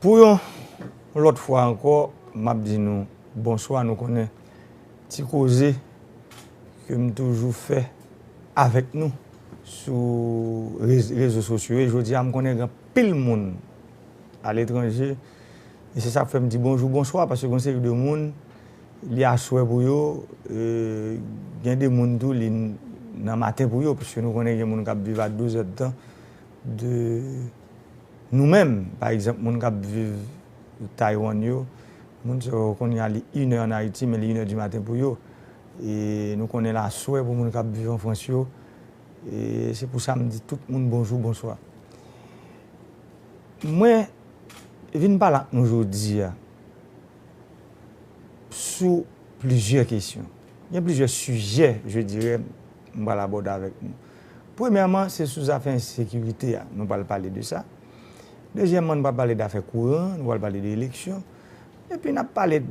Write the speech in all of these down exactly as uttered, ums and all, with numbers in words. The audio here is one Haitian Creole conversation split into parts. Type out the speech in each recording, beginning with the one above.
Pou yon lòt fwa ankò, m ap di nou bonswa. Nou konnen ti koze ke m toujou fè avèk nou sou rez-, rezo sosyo. E jodi a, m konnen gen anpil moun aletranje. E se sa k fè m di bonjou, bonswa, paske gen yon seri de moun, li aswè pou yo, e, gen de moun tou, li n-, nan maten pou yo, paske nou konnen gen moun k ap viv a douz èdtan de nou menm. Pa egzanp, moun k ap viv Taiwan yo, moun sa yo kounye a li inè ann Ayiti, men li inè di maten pou yo. E nou konnen l aswè pou moun k ap viv an Frans yo. E se pou sa m di tout moun bonjou, bonswa. Mwen vin pale ak nou jodi a sou plizyè kesyon. Gen plizyè sijè, je dirais, m pral abòde avèk nou. Premyèman, se sou zafè ensekirite a, nou pral pale de sa. Dezyèmman, nou pral pale dafè kouran, nou pral pale de eleksyon. Epi n ap pale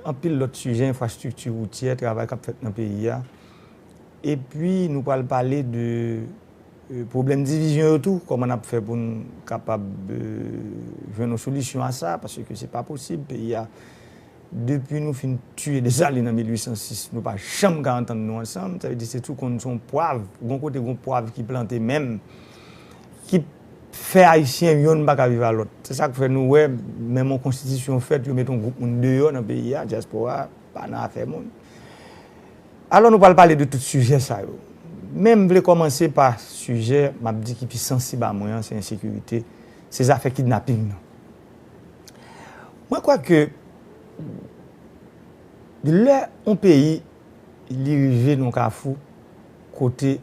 anpil lòt sijè, enfrastrikti woutyè, travay k ap fèt nan peyi a. Epi nou pral pale de, e, pwoblèm divizyon yo tou, kòman n ap fè pou n kapab, e, jwenn yon solisyon a sa, paske se pa posib, peyi a, depi nou fin tiye Desalin an mil uit san sis, nou pa janm ka antann nou ansanm. Sa vle di se tou konn se yon pwav, gon kote gon pwav ki plante menm, ki fè Ayisyen yonn pa ka viv a lòt. Se sa k fè nou wè, menm yon konstitisyon fèt, yo met yon gwoup moun deyò nan peyi a, dyaspora pa nan afè moun. Alò, nou pral pale de tout sijè sa yo. Men m vle kòmanse pa sijè, m ap di, ki pi sansib a mwen an, se ensekirite, se zafè kidnaping nan. Mwen kwè ke lè yon peyi li rive nan kafou kote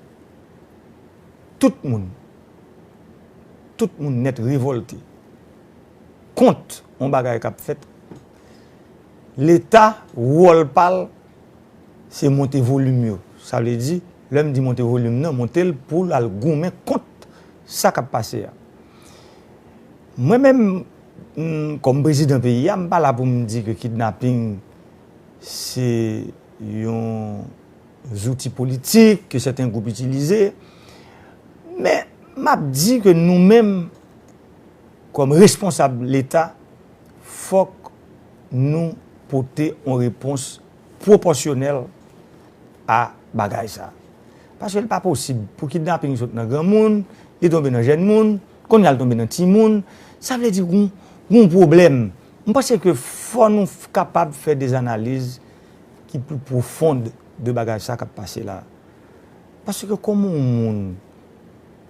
tout moun, tout moun nèt revòlte kont yon bagay k ap fèt, Leta, wòl pa l, se monte volim yo. Sa vle di, lè m di monte volim nan, monte l pou l al goumen kont sa k ap pase a. Mwen menm, m, kòm prezidan peyi a, m pa la pou m di ke kidnaping se yon zouti politik ke sèten gwoup itilize. Men, m ap di ke nou menm, kòm responsab Leta, fòk nou pote yon repons pwopòsyonèl a bagay sa. Paske l pa posib pou kidnaping sot nan granmoun, li tonbe nan jèn moun, kounye a l tonbe nan timoun. Sa vle di gon, gon pwoblèm. M panse ke fò nou f-, kapab fè de analiz ki pli pwofon de bagay sa k ap pase la. Paske kòman yon moun,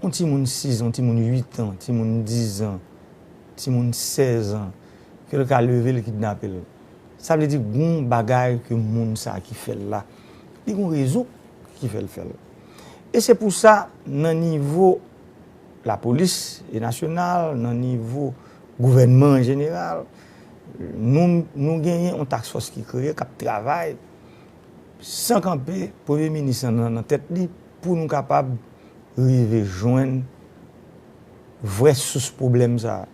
yon timoun sis an, yon timoun uit an, timoun diz an, timoun sèz an, ke l ka leve l kidnape l. Sa vle di gon bagay ke moun sa ki fè l la, li gon rezon ki fè l fè l. E se pou sa, nan nivo lapolis e nasyonal, nan nivo gouvènman an jeneral, nou, nou genyen yon task force ki kreye, k ap travay san kanpe, premye minis lan nan, nan tèt li, pou nou kapab rive jwenn vrè sous pwoblèm sa a.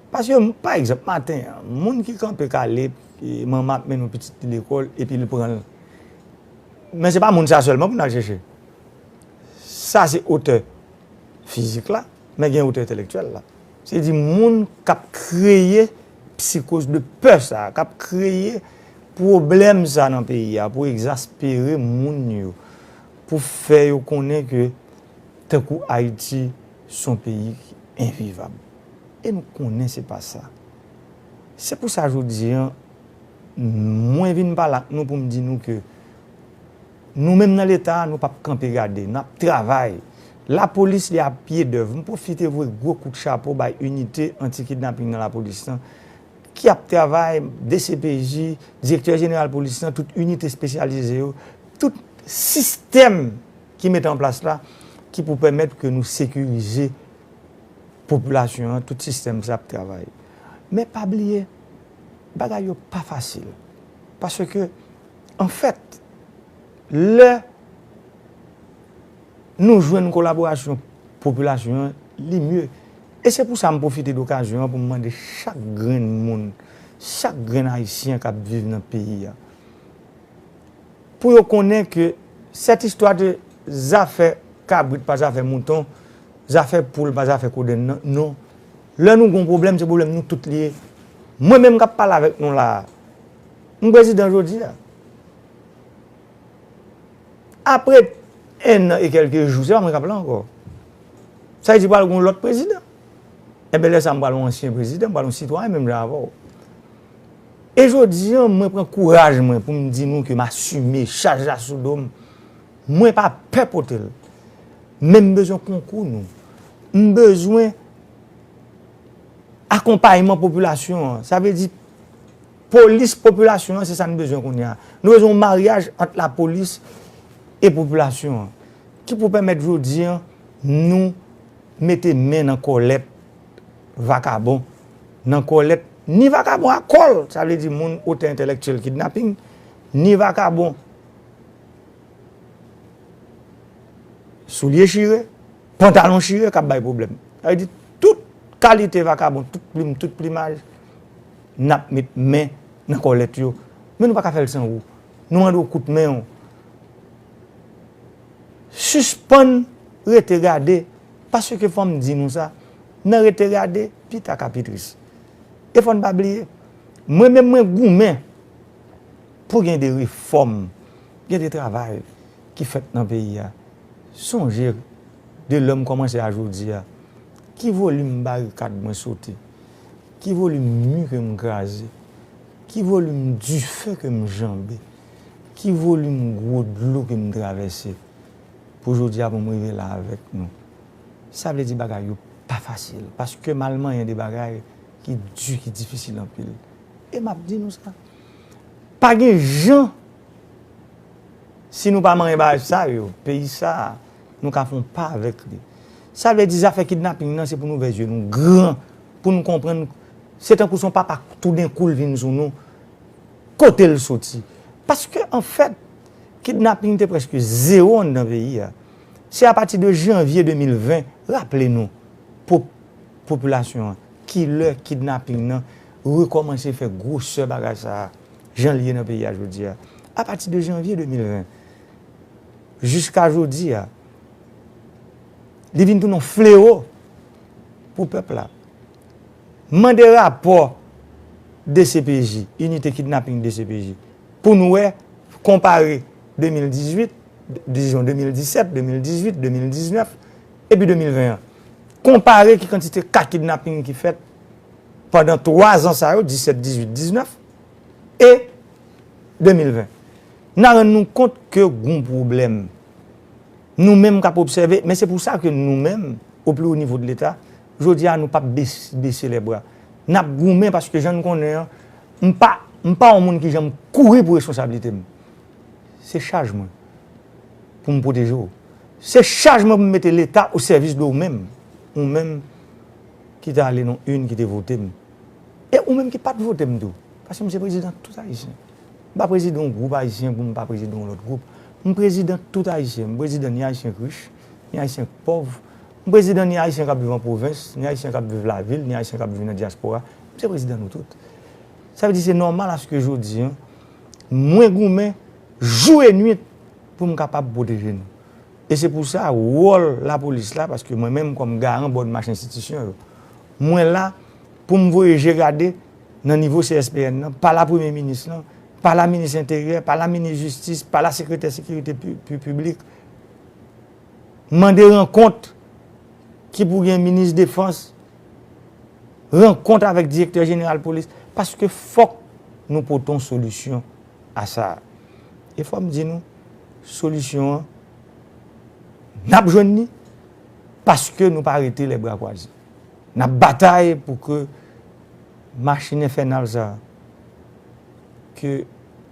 Paske, pa egzanp, maten an, moun ki kanpe kale, e, manman ap mennen yon pitit li lekòl, epi l pran l. Men se pa moun sa sèlman pou n al chèche. Sa se otè fizik la, men gen otè entèlektyèl la. Se di moun k ap kreye psikoz de pè sa, k ap kreye pwoblèm sa nan peyi a, pou egzaspere moun yo, pou fè yo konnen ke tankou Ayiti se yon peyi ki envivab. E nou konnen se pa sa. Se pou sa jodi a, mwen vin pale ak nou pou m di nou ke nou menm nan Leta a, nou p ap kanpe gade, n ap travay. Lapolis, li a pye dèv. M pwofite voye gwo kout chapo bay inite anti-kidnaping nan lapolis lan, ki ap travay, D C P J, direktè jeneral polis lan, tout inite espesyalize yo, tout sistèm ki mete an plas la, ki pou pèmèt ke nou sekirize popilasyon an, tout sistèm sa ap travay. Men pa bliye, bagay yo pa fasil. Paske, anfèt, lè nou jwenn kolaborasyon popilasyon an, li mye. E se pou sa m pwofite de okazyon an pou m mande chak grenn moun, chak grenn Ayisyen k ap viv nan peyi a, pou yo konnen ke sèt istwa de zafè kabrit pa zafè mouton, zafè poul pa zafè kodenn nan, non. Lè nou gon pwoblèm, se pwoblèm nou tout li ye. Mwen menm k ap pale avèk nou la a, m prezidan jodi a. Apre en an e kèlke jou, se pa mwen k ap la ankò. Sa vle di pral gen yon lòt prezidan. Enben, lè sa a, m pral yon ansyen prezidan, m pral yon sitwayen menm jan avè w. E jodi a, mwen pran kouraj mwen pou m di nou ke m asime chaj la sou do m. Mwen pa pè pote l. Men m bezwen konkou nou. M bezwen akonpayman popilasyon an. Sa vle di, polis popilasyon an, se sa n bezwen kounye a. Nou bezwen yon maryaj ant lapolis e popilasyon an. Ki pou pèmèt jodi a, nou mete men nan kòlèt vakabon, nan kòlèt ni vakabon a kòl, sa vle di moun otè entèlektyèl kidnaping, ni vakabon soulye chire, pantalon chire k ap bay pwoblèm. Sa vle di tout kalite vakabon, tout plim, tout plimaj, n ap met men nan kòlèt yo. Men nou pa ka fè l san ou. Nou mande w kout men w. Sispann rete gade, paske fò m di nou sa, nan rete gade, pita ka pi tris. E fò n pa bliye, mwen menm mwen goumen pou gen de refòm, gen de travay ki fèt nan peyi a. Sonje, de lè m kòmanse a jodi a, ki volim barikad mwen sote, ki volim mi ke m kraze, ki volim dife ke m janbe, ki volim gwo dlo ke m travèse, pou jodi a pou m rive la avèk nou. Sa vle di bagay yo pa fasil, paske m al manyen de bagay ki di, ki difisil anpil. E m ap di nou sa. Pa gen jan, si nou pa manyen bagay sa yo, peyi sa a, nou ka fè yon pa avèk li. Sa vle di zafè kidnaping nan, se pou nou ouvè zye nou gran, pou nou konprann, se tankou se yon papa toudenkou l vin sou nou, kote l soti. Paske, anfèt, kidnaping te prèske zewo anndan peyi a. Se apati de janvye de mil ven, raple nou, pop-, popilasyon an, kilè kidnaping nan rekòmanse fè gwosè bagay sa a, jan l ye nan peyi a jodi a. Apati de janvye de mil ven, jiska jodi a, li vin tounen yon flewo pou pèp la. Mande rapò D C P J, inite kidnaping D C P J, pou nou wè, konpare de mil dizuit, dizon de mil disèt, de mil dizuit, de mil diznèf, epi de mil ven an. Konpare ki kantite ka kidnaping ki fèt pandan twa zan sa yo, disèt, dizuit, diznèf, e de mil ven. N a rann nou kont ke gon pwoblèm. Nou menm k ap obsève, men se pou sa ke nou menm, o pli wo nivo de Leta, jodi a nou p ap bes-, bese lè bra. N ap goumen paske jan n konnen an, m pa, m pa yon moun ki janm kouri pou responsablite m. Se chaj mwen pou m pwoteje w. Se chaj mwen pou m mete Leta o sèvis de ou menm. Ou menm ki te ale nan urn, ki te vote m. E ou menm ki pa t vote m tou. Paske m se prezidan tout Ayisyen. M pa prezidan yon gwoup ayisyen pou m pa prezidan yon lòt gwoup. M prezidan tout Ayisyen. M prezidan ni Ayisyen k rich, ni Ayisyen k pòv. M prezidan ni Ayisyen k ap viv an pwovens, ni Ayisyen k ap viv lavil, ni Ayisyen k ap viv nan dyaspora. M se prezidan nou tout. Sa vle di se nòmal aske jodi a, mwen goumen jou e nuit pou m kapab pwoteje nou. E se pou sa, wòl lapolis la, paske mwen menm kòm garan bòn mach enstitisyon yo, mwen la pou m voye je gade nan nivo C S P N nan, pa la premye minis lan, pa la minis enteryè, pa la minis jistis, pa la sekretè sekirite pi-, pi-, piblik. Mande rankont ki pou gen minis defans, rankont avèk direktè jeneral polis, paske fòk nou pote yon solisyon a sa a. E fò m di nou, solisyon an, n ap jwenn li, paske nou pa rete lè bra kwaze. N ap batay pou ke machin enfènal sa a, ke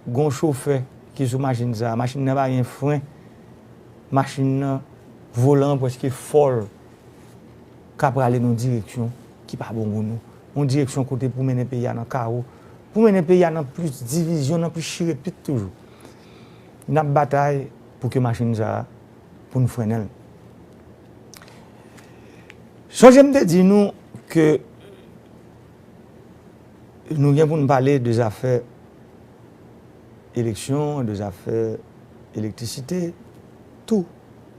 gon chofè ki sou machin sa a, machin nan pa gen fren, machin nan, volan an prèske fòl, ka prale nan yon direksyon ki pa bon pou nou. Yon direksyon kote pou mennen peyi a nan kawo, pou mennen peyi a nan plis divizyon, nan plis chirepit toujou. N ap batay pou ke machin sa a, pou n frennen l. Sonje m te di nou ke nou gen pou n pale de zafè eleksyon, de zafè elektrisite, tou.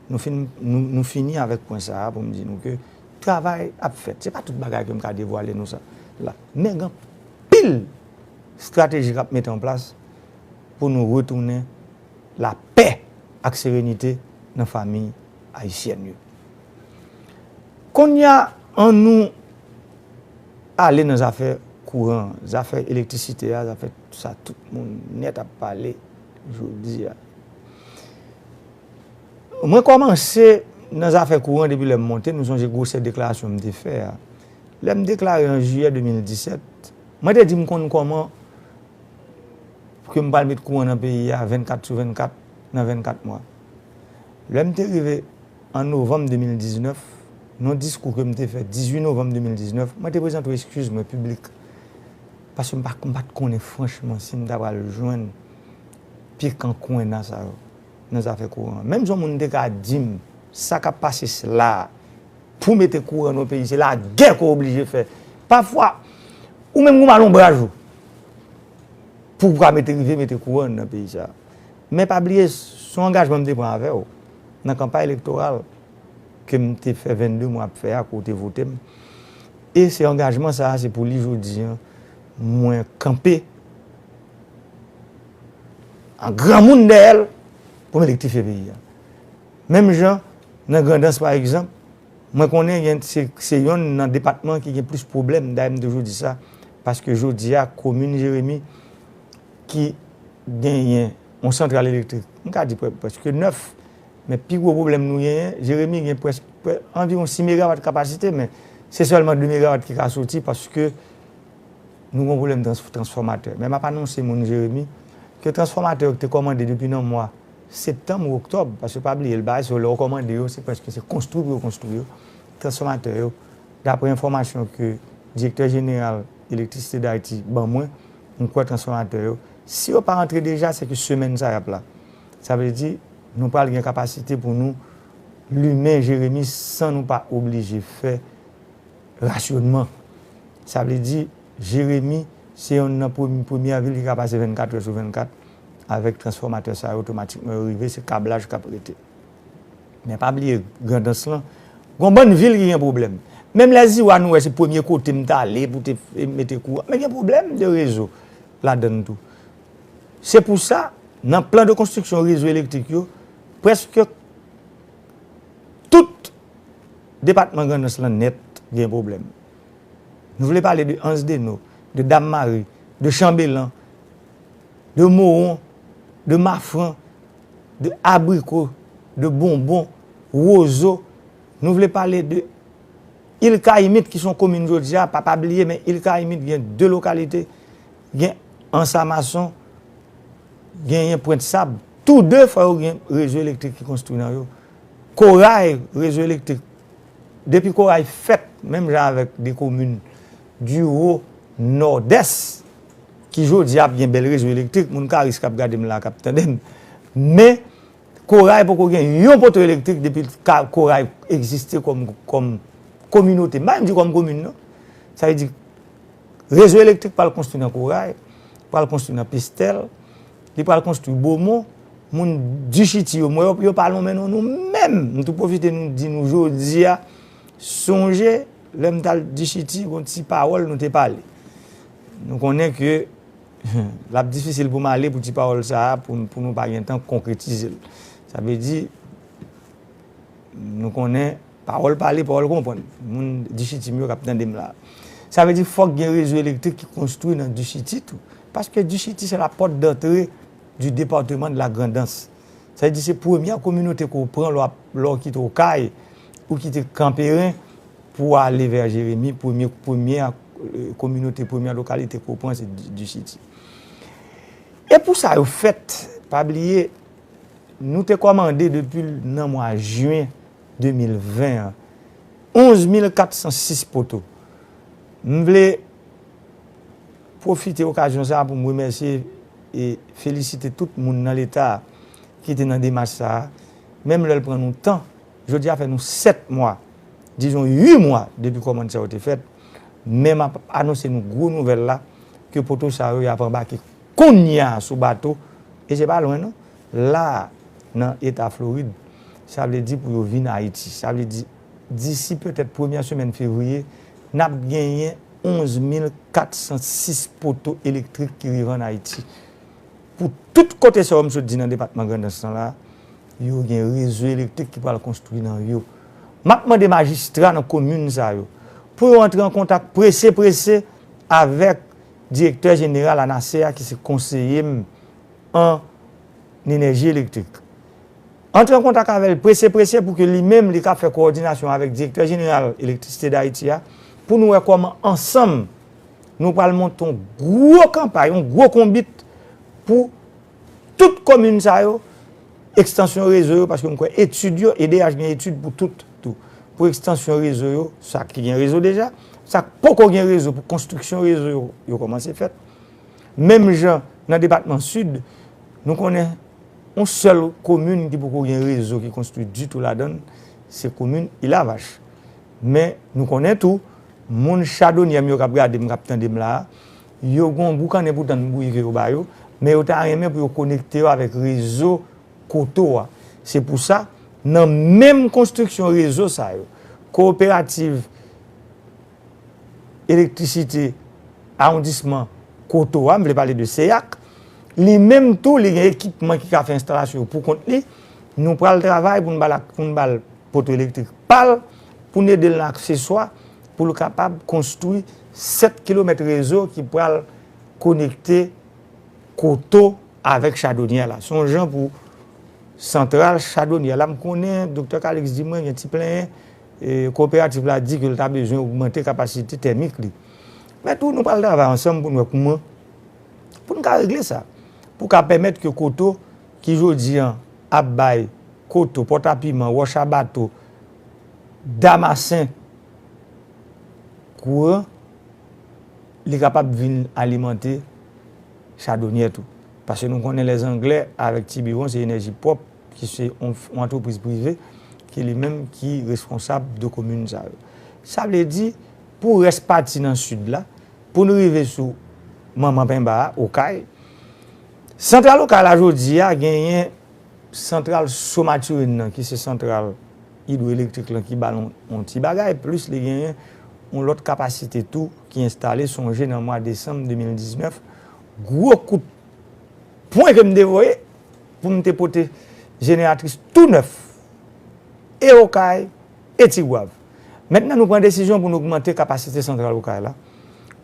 Nou fin, nou, nou fini avèk pwen sa a pou m di nou ke travay ap fèt. Se pa tout bagay ke m ka devwale nou sa la. Men gen pil estrateji k ap mete an plas pou nou retounen lapè ak serenite nan fanmi ayisyèn yo. Kounye a, ann nou ale nan zafè kouran, zafè elektrisite a, zafè sa tout moun nèt ap pale jodi a. Mwen kòmanse nan zafè kouran depi lè m monte, nou sonje gwosè deklarasyon m te fè a. Lè m deklare an jiyè de mil disèt, mwen te di m konn kòman ke m pral met kouran nan peyi a vennkat sou vennkat nan vennkat mwa. Lè m te rive an novanm de mil diznèf, nan yon diskou ke m te fè dizuit novanm de mil diznèf, mwen te prezante yon eskiz mwen piblik. Paske m pa, m pa t konnen franchman si m ta pral jwenn pye kankwenna sa yo nan zafè kouran. Menm jan moun te ka di m, sa k ap pase la a, pou mete kouran nan peyi, se lagè ke w oblije fè. Pafwa, ou menm ou mal onbraj ou pou w ka mete, rive mete kouran nan peyi sa a. Men pa bliye, se yon angajman m te pran avè w nan kanpay elektoral ke m te fè vennde mwa ap fè a, ke w te vote m. E se angajman sa a, se pou li jodi a, mwen kanpe an granmoun dèyè l pou m elektrifye peyi a. Menm jan, nan Grandans, pa egzanp, mwen konnen gen, se, se yonn nan depatman ki gen plis pwoblèm, dayè m toujou di sa, paske jodi a, komin Jeremi ki genyen yon santral elektrik, m ka di pre-, prèske nèf, men pi gwo pwoblèm nou genyen, Jeremi gen près-, pre-, anviwon sis megawat kapasite, men se sèlman de megawat ki ka soti paske nou gen pwoblèm trans-, transfòmatè. Men m ap anonse moun Jeremi ke transfòmatè yo ki te kòmande depi nan mwa septanm ou oktòb, paske pa bliye, l bagay sa yo, lè yo kòmande yo, se prèske se konstwi pou yo konstwi yo. Transfòmatè yo, dapre enfòmasyon ke direktè jeneral Elektrisite Dayiti ban mwen, m kwè transfòmatè yo, si yo pa antre deja, se ke semèn sa y ap la. Sa vle di, nou pral gen kapasite pou nou limen Jeremi san nou pa oblije fè rasyonman. Sa vle di, Jeremi se yonn nan premye, premyè vil ki ka pase vennkat è sou vennkat avèk transfòmatè sa yo, otomatikman yo rive, se kablaj k ap rete. Men pa bliye, Grandans lan, gon bann vil ki gen pwoblèm. Menm Lèziwa, nou wè se premye kote m t ale pou te mete kouran. Men gen pwoblèm de rezo ladann tou. Se pou sa, nan plan de konstriksyon rezo elektrik yo, prèske tout depatman Grandans lan nèt gen pwoblèm. Nou vle pale de Anse des Naux, de Dame Marie, de Chanbelan, de Mowon, de Mafran, de Abriko, de Bonbon, Wozo. Nou vle pale de Il Kayimit ki se yon komin jodi a, pa, pa bliye, men Il Kayimit gen de lokalite, gen Anse à Maçon, genyen Pwent Sab. Tou de fò yo gen rezo elektrik ki konstwi nan yo. Koray, rezo elektrik. Depi Koray fèt, menm jan avèk de komin di wo, nòdès, ki jodi a ap gen bèl rezo elektrik, moun Karis k ap gade m la, k ap tande m. Men, Koray poko gen yon poto elektrik depi ka-, Koray egziste kòm, kòm kominote. M pa menm di kòm komin, non. Sa vle di, rezo elektrik pral konstwi nan Koray, pral konstwi nan Pestèl, li pral konstwi Bomon. Moun Dichiti yo, mwen, yo, yo pa lonmen non nou menm. M tou pwofite nou di nou jodi a, sonje, lè m t al Dichiti, gon ti pawòl nou te pale. Nou konnen ke l ap difisil pou m ale pou ti pawòl sa a, pou, pou nou pa gen tan konkretize l. Sa vle di, nou konnen, pawòl pale, pawòl konprann. Moun Dichiti m yo k ap tande m la. Sa vle di, fòk gen rezo elektrik ki konstwi nan Dichiti tou. Paske Dichiti, se la porte d'entrée du département de la Grand'Anse. Sa vle di, se premyè kominote ke w pran lè w ap, lè w kite Okay, ou kite Kanperen, pou w ale vè Jeremi, premye, premyè, eh, kominote, premyè lokalite ke w pran, se Di-, Dichiti. E pou sa yo fèt, pa bliye, nou te kòmande depi nan mwa jen de mil ven an, onz mil kat san sis poto. M vle pwofite okazyon sa a pou m remèsye e felisite tout moun nan Leta ki te nan demach sa a. Menm lè l pran nou tan, jodi a fè nou sèt mwa, dizon uit mwa depi kòmand sa yo te fèt, men m ap anonse nou gwo nouvèl la, ke poto sa yo, y ap anbake kounye a sou bato, e se pa lwen non, la a, nan eta Florid, sa vle di pou yo vin Ayiti. Sa vle di, disi petèt premyè semèn fevriye, n ap genyen onz mil kat san sis poto elektrik ki rive ann Ayiti. Pou tout kote sa yo m sot di nan depatman Grandans lan la, yo gen rezo elektrik ki pral konstwi nan yo. M ap mande majistra nan komin sa yo pou yo antre an kontak prese prese avèk direktè jeneral ANASE a ki se konseye m an enèji elektrik. Antre an kontak avè l prese prese pou ke li menm li ka fè kowòdinasyon avèk direktè jeneral Elektrisite Dayiti a pou nou wè kòman ansanm nou pral monte yon gwo kanpay, yon gwo konbit pou tout komin sa yo, ekstansyon rezo yo, paske m kwè etid yo, EDH gen etid pou tout tou. Pou ekstansyon rezo yo, sa ki gen rezo deja, sa k poko gen rezo pou konstriksyon rezo yo, yo kòmanse fèt. Menm jan nan depatman Sid, nou konnen yon sèl komin ki poko gen rezo ki konstwi ditou ladan l, se komin Ilavach. Men nou konnen tou, moun Chadonyè m yo k ap gade m, k ap tande m la a, yo gen yon boukannen pou tann bouyi ke yo ba yo, men yo ta renmen pou yo konekte yo avèk rezo Koto a. Se pou sa, nan menm konstriksyon rezo sa yo, Kowoperativ Elektrisite Awondisman Koto a, m vle pale de CEAC, li menm tou, li gen ekipman ki ka fè enstalasyon yo pou kont li. Nou pral travay pou n ba l, pou n ba l poto elektrik pa l, pou n ede l nan akseswa, pou l kapab konstwi sèt kilomèt rezo ki pral konekte Koto avèk Chadonyè la. Se yon jan pou santral Chadonyè la. M konnen Doktè Calix di mwen gen ti plenyen, e, kowoperativ la di ke l ta bezwen ogmante kapasite tèmik li. Men tou, nou pral travay ansanm pou n wè kouman, pou n ka regle sa. Pou ka pèmèt ke Koto, ki jodi an ap bay Koto, Pòtapiman, Wòch a Bato, Damasen, kouran, li kapab vin alimante Chadonyè tou. Paske nou konnen Lèzanglè avèk Tibiwon se Enèji Pwòp, ki se yon, yon antrepriz prive, ki li menm ki responsab de komin sa yo. Sa vle di, pou rès pati nan Sid la, pou n rive sou manman penba a, Okay, santral Okay la jodi a genyen santral Somaturen nan, ki se santral idwoelektrik lan ki ba l yon, yon ti bagay, plis li genyen yon lòt kapasite tou ki enstale. Sonje nan mwa desanm de mil diznèf, gwo kout pwen ke m te voye pou m te pote jeneratris tou nèf, e Okay, e Tigwav. Mentnan, nou pran desizyon pou n ogmante kapasite santral Okay la,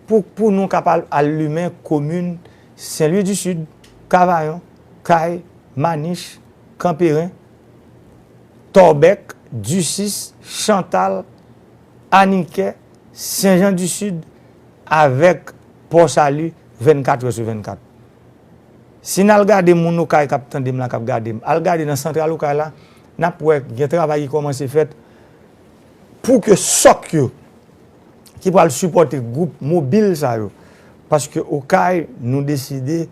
pou, pou nou kapab alimen komin Sen Lwi di Sid, Kavayon, Kay, Manich, Kanperen, Tòbèk, Disis, Chantal, Anikè, Sen Jan di Sid, avèk Pò Sali, vennkat è sou vennkat. Si n al gade moun Okay k ap tande m la, k ap gade m, al gade nan santral Okay la, n ap wè gen travay ki kòmanse fèt pou ke sòk yo, ki pral sipòte gwoup mobil sa yo. Paske Okay, nou deside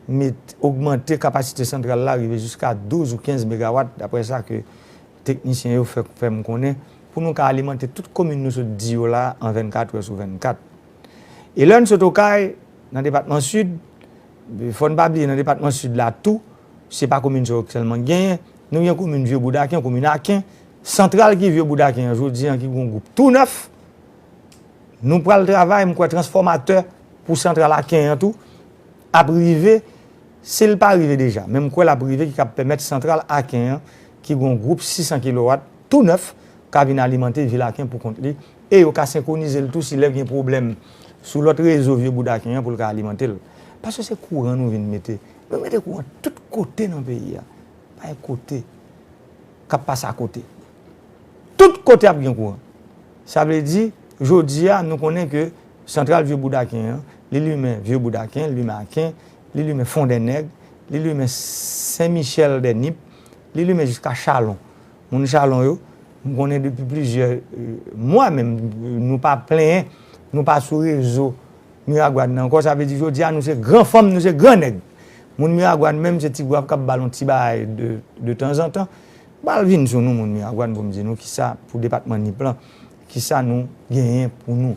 met, ogmante kapasite santral la, rive jiska douz ou kenz megawat, daprè sa ke teknisyen yo fè, fè m konnen, pou nou ka alimante tout komin nou sot di yo la an vennkat è sou vennkat. E lè n sot Okay, nan depatman Sid, fò n pa bliye nan depatman Sid la tou, se pa komin sa yo sèlman k genyen. Nou gen komin Vye Boudaken, komin Aken, santral ki Vye Boudaken an, jodi an ki gen yon gwoup tou nèf. Nou pral travay, m kwè transfòmatè pou santral Aken an tou ap rive. Si l pa rive deja, men m kwè l ap rive, ki kab pèmèt santral Aken an, ki gen yon gwoup sis san kilowat tou nèf, ka vin alimante vil Aken pou kont li, e yo ka senkwonize l tou si lè gen pwoblèm sou lòt rezo Vye Boudaken an pou l ka alimante l. Paske se kouran nou vin mete. Nou mete kouran tout kote nan peyi a. Pa gen kote k ap pase akote. Tout kote ap gen kouran. Sa vle di, jodi a, nou konnen ke santral Vye Boudaken an, li limen Vye Boudaken, li limen Aken, li limen Fondènèg, li limen Sen Michèl dè Nip, li limen jiska Chalon. Moun Chalon yo, m konnen depi plizyè, e, mwa menm, nou pa plenyen, nou pa sou rezo Miragwàn nan ankò. Sa vle di jodi a, nou se gran fanm, nou se gran nèg. Moun Miragwàn menm, se Tigwav k ap ba l yon ti bagay de, de tanzantan. Ba l vin sou nou, moun Miragwàn, pou m di nou kisa pou depatman Nip lan, kisa nou genyen pou nou.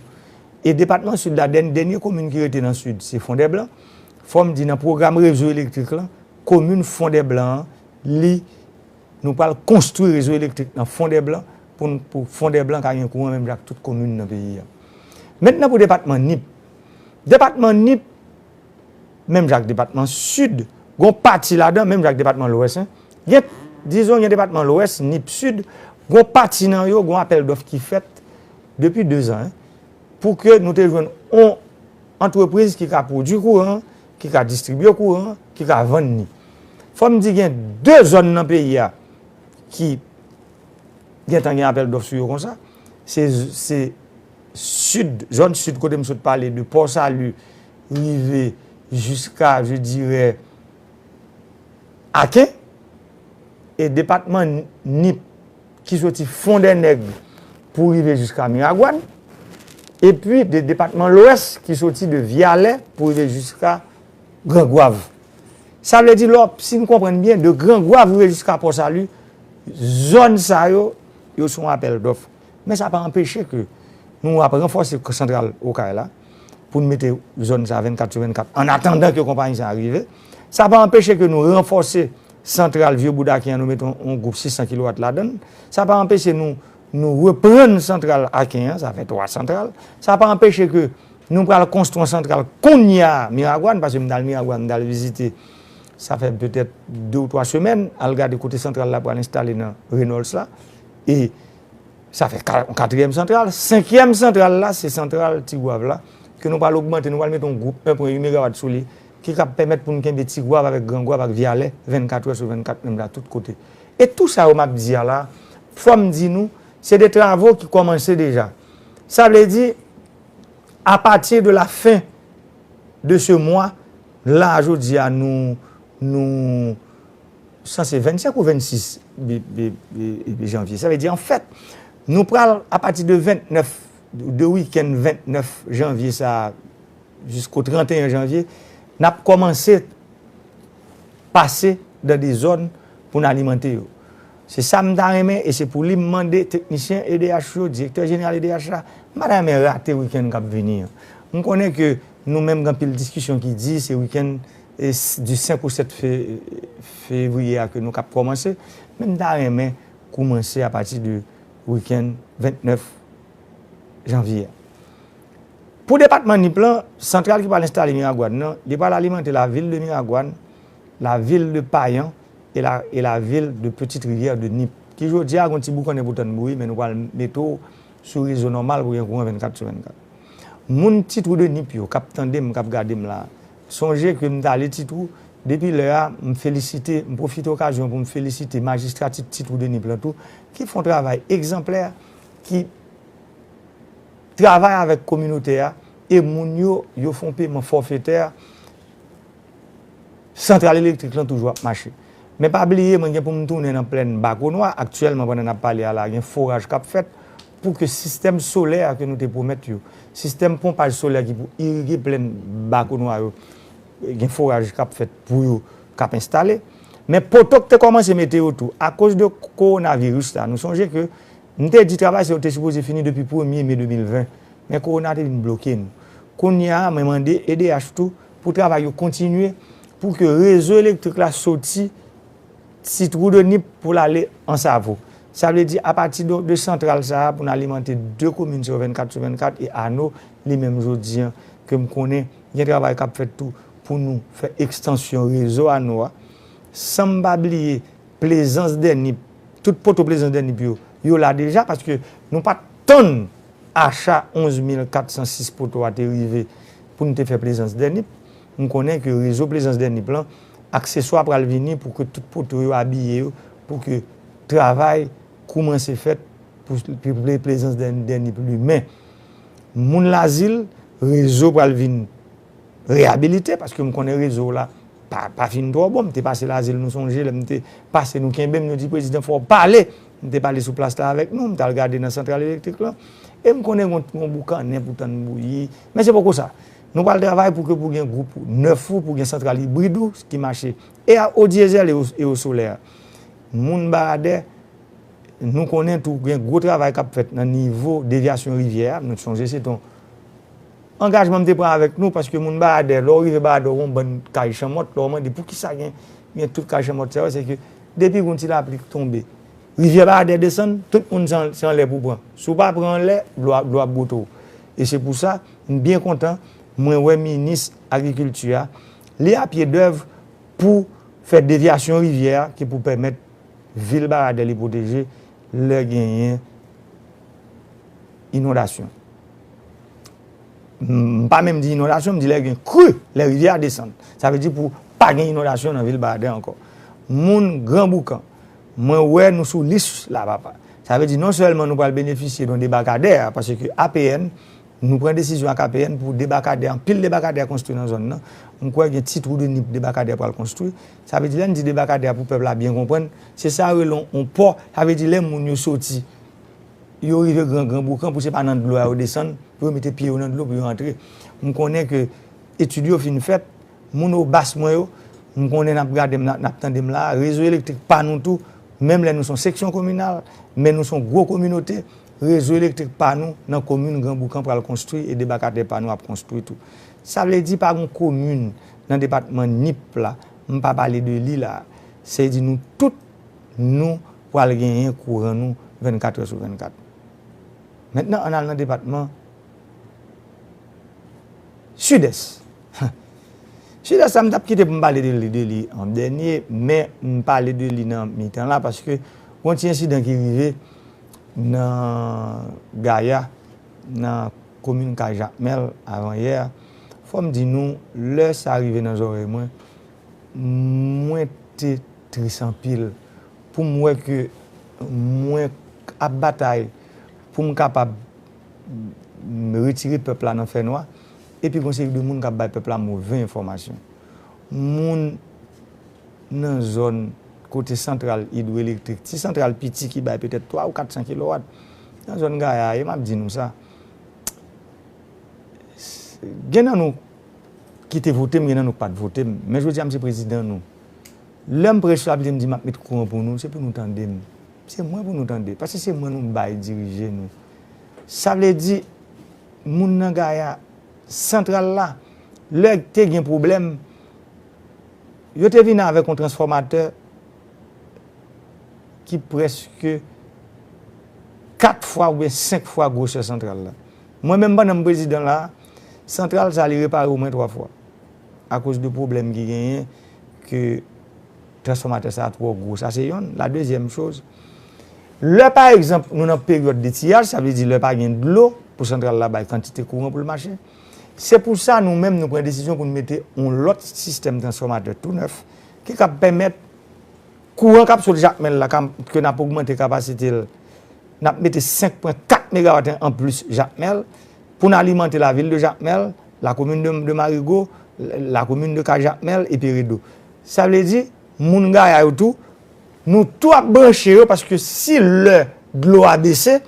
E depatman Sid la, dèn-, dènye komin ki rete nan Sid, se Fondèblan. Fò m di, nan pwogram rezo elektrik lan, komin Fondèblan an, li, nou pral konstwi rezo elektrik nan Fondèblan pou n, pou Fondèblan ka gen kouran menm jan ak tout komin nan peyi a. Mentnan pou depatman Nip. Depatman Nip, menm jan ak depatman Sid, gon pati ladan, menm jan ak depatman Lwès, en. Gen, dizon, gen depatman Lwès, Nip Sid, gon pati nan yo, gon apèl dòf ki fèt depi de zan, en, pou ke nou te jwenn on antrepriz ki ka pwodui kouran, ki ka distribye kouran, ki ka vann li. Fò m di gen de zòn nan peyi a ki gentan gen apèl dòf sou yo konsa. Se, se Sid, zòn Sid kote m sot pale de Port Salut, rive jiska, je dirais, Aken, e depatman Nip ki soti Fondènèg pou rive jiska Miragwàn, epi de depatman Lwès ki soti de Vyalè pou rive jiska Gran Gwav. Sa vle di, lò, si n konprann byen, de Gran Gwav rive jiska Port Salut, zòn sa yo, yo sou apèl dòf. Men sa pa anpeche ke nou ap ranfòse santral Okay la pou n mete zòn sa vennkat sou vennkat, an atandan ke konpayi sa rive. Sa pa anpeche ke nou ranfòse santral Vye Boud Aken an, nou mete yon, yon gwoup sis san kilowat ladan l. Sa pa anpeche nou, nou reprann santral Aken an, sa fè twa santral. Sa pa anpeche ke nou pral konstwi yon santral kounye a Miragwàn, paske m t al Miragwàn, m t al vizite, sa fè petèt de ou twa semèn, al gade kote santral la pral enstale nan Reynolds la. E sa fè ka-, yon katriyèm santral. Senkyèm santral la, se santral Tigwav la, ke nou pral ogmante, nou pral mete yon gwoup en pwen uit megawat sou li, ki kab pèmèt pou n kenbe Tigwav avèk Gran Gwav ak Vyalè vennkat è sou vennkat, menm jan tout kote. E tou sa yo m ap di a la, fò m di nou, se de travo ki kòmanse deja. Sa vle di, à partir de la fin de ce mois, la, jodi a, nou, nou sanse vennsenk ou vennsis bi-, bi-, bi-, bi janvye. Sa vle di, anfèt, nou pral, apati de ventnèf, de wikenn ventnèf janvye sa a, jisko tranteyen janvye, n ap kòmanse pase nan de zòn pou n alimante yo. Se sa m ta renmen, e se pou li m mande teknisyen E D H yo, direktè jeneral E D H la, m pa ta renmen rate wikenn k ap vini an. M konnen ke nou menm gen anpil diskisyon ki di se wikenn, e, s-, di senk ou sèt fe-, fevriye a ke nou k ap kòmanse, men m ta renmen kòmanse apati de wikenn ventnèf janvye a. Pou depatman Nip lan, santral ki pral enstale Miragwàn nan, li pral alimante lavil de Miragwàn, lavil de Payan e la, e lavil de Petite Rivière de Nip, ki jodi a gon ti boukannen pou tann bouyi, men nou pral mete w sou rezo nòmal pou gen kouran vennkat sou vennkat. Moun Ti Twou de Nip yo k ap tande m, k ap gade m la, sonje ke m t ale Ti Twou, depi lè a, m felisite, m pwofite okazyon pou m felisite majistra Ti, Ti Twou de Nip lan tou, ki fè yon travay egzanplè, ki travay avèk kominote a, e moun yo, yo fè yon peman fòfetè, santral elektrik lan toujou ap mache. Men pa bliye, mwen gen pou m tounen nan plèn Bakonwa, aktyèlman, pandan n ap pale a la, gen foraj k ap fèt pou ke sistèm solè a ke nou te pwomèt yo, sistèm ponpaj solè ki pou irige plèn Bakonwa yo, gen foraj k ap fèt pou yo, k ap enstale. Men poto k te kòmanse mete yo tou, akoz de kowonaviris la, nou sonje ke m te di travay sa yo te sipoze fini depi premye me de mil ven, men kowona te vin bloke nou. Kounye a, mwen mande E D H tou pou travay yo kontinye, pou ke rezo elektrik la soti Ti Twou de Nip pou l ale Ansavo. Sa vle di, apati de, de santral sa a, pou n alimante de komin sa yo vennkat sou vennkat, e Ano, li menm jodi a, ke m konnen gen travay k ap fèt tou pou nou fè ekstansyon rezo Ano a. San m pa bliye Plezans dè Nip, tout poto Plezans dè Nip yo, yo la deja, paske nou pa t tann acha onz mil kat san sis poto a te rive pou n te fè Plezans dè Nip. M konnen ke rezo Plezans dè Nip lan, akseswa pral vini pou ke tout poto yo abiye yo, pou ke travay koumanse fèt pou, pou Plezans dè, dè Nip limen. Moun Lazil, rezo pral vin reyabilite, paske m konnen rezo w la pa, pa fin twò bon. M te pase Lazil, nou sonje, lè m te pase, nou kenbe m, nou di, "Prezidan, fò w pale." M te pale sou plas la avèk nou, m t al gade nan santral elektrik lan. E m konnen gon, gon boukannen pou tann bouyi. Men se poko sa. Nou pral travay pou ke pou gen gwoup nèf ou, pou gen santral ibrid ou ki mache. E a, o dyezèl e o, e o solè. Moun Baradè, nou konnen tou gen gwo travay k ap fèt nan nivo devyasyon rivyè a. Nou sonje se t on angajman m te pran avèk nou, paske moun Baradè, lè w rive Baradè, w wè yon bann kay chanmòt, lè w mande poukisa gen, gen tout kay chanmòt sa yo, se ke depi gon ti lapli k tonbe, rivyè Baradè desann, tout moun se an, se anlè pou pran. Si w pa pran anlè, dlo a, dlo ap bwote w. E se pou sa, m byen kontan, mwen wè minis agrikilti a, li a pye dèv pou fè devyasyon rivyè a ki pou pèmèt vil Baradè li pwoteje lè genyen inondasyon. M pa menm di inondasyon, m di lè gen kri, lè rivyè a desann. Sa vle di pou pa gen inondasyon nan vil Baradè ankò. Moun Gran Boukan, mwen wè nou sou lis la, papa. Sa vle di non sèlman nou pral benefisye nan debakadè a, paske A P N, nou pran desizyon ak A P N pou debakadè, anpil debakadè konstwi nan zòn nan. M kwè gen ti twou de Nip debakadè pral konstwi. Sa vle di lè n di debakadè pou pèp la byen konprann, se sa yo rele yon pò. Sa vle di lè moun yo soti, yo rive Gran Gran Boukan pou se pa nan dlo a yo desann, pou yo mete pye yo nan dlo pou yo antre. M konnen ke etid yo fin fèt, moun Obas mwen yo, m konnen n ap gade m, n ap tande m la, rezo elektrik pa nou tou, menm lè nou se yon seksyon kominal, men nou se yon gwo kominote, rezo elektrik pa nou nan komin Gran Boukan pral konstwi e debakadè pa nou ap konstwi tou. Sa vle di pa gen komin nan depatman Nip la, m pa pale de li la, se di nou tout nou pral genyen kouran nou vennkat è sou vennkat. Mentnan, ann al nan depatman Sidès. Sidès la, m t ap kite pou m pale de li, de li an dènye, men m pale de li nan mitan la, paske yon ti ensidan ki rive nan Gaya, nan komin Kay Jakmèl, avan yè. Fò m di nou, lè sa rive nan zòrèy mwen, mwen te tris anpil pou m wè ke mwen ap batay pou m kapab retire pèp la nan fènwa, epi gon seri de moun k ap bay pèp la move enfòmasyon. Moun nan zòn kote santral idwoelektrik, ti santral piti ki bay petèt twa ou kat san kilowat, nan zòn Gaya, e m ap di nou sa, gen nan nou ki te vote m, gen nan nou k pa t vote m. Men jodi a, m se prezidan nou. Lè m pran responsablite, m di m ap met kouran pou nou, se pou nou tande m. Se mwen pou nou tande. Paske se mwen nou bay dirije nou. Sa vle di, moun nan Gaya, santral la, lè te gen pwoblèm, yo te vin avèk yon transfòmatè ki prèske kat fwa oubyen senk fwa gwosè santral la. Mwen menm, pandan m prezidan la, santral sa li repare omwen twa fwa akoz de pwoblèm ki genyen, ke transfòmatè sa twò gwo. Sa se yonn. La dezyèm choz, lè pa egzanp nou nan peryòd de tiyaj, sa vle di lè pa gen dlo pou santral la bay kantite kouran pou l mache, se pou sa nou menm nou pran desizyon pou n mete yon lòt sistèm transfòmatè tou nèf ki kab pèmèt kouran k ap sot Jakmèl la, ke n ap ogmante kapasite l, n ap mete senk pwen kat megawat anplis Jakmèl pou n alimante lavil de Jakmèl, lakomin de, de Marigo, lakomin de Kay Jakmèl e Peredo. Sa vle di, moun Gaya yo tou, nou tou ap branche yo paske si lè dlo a bese,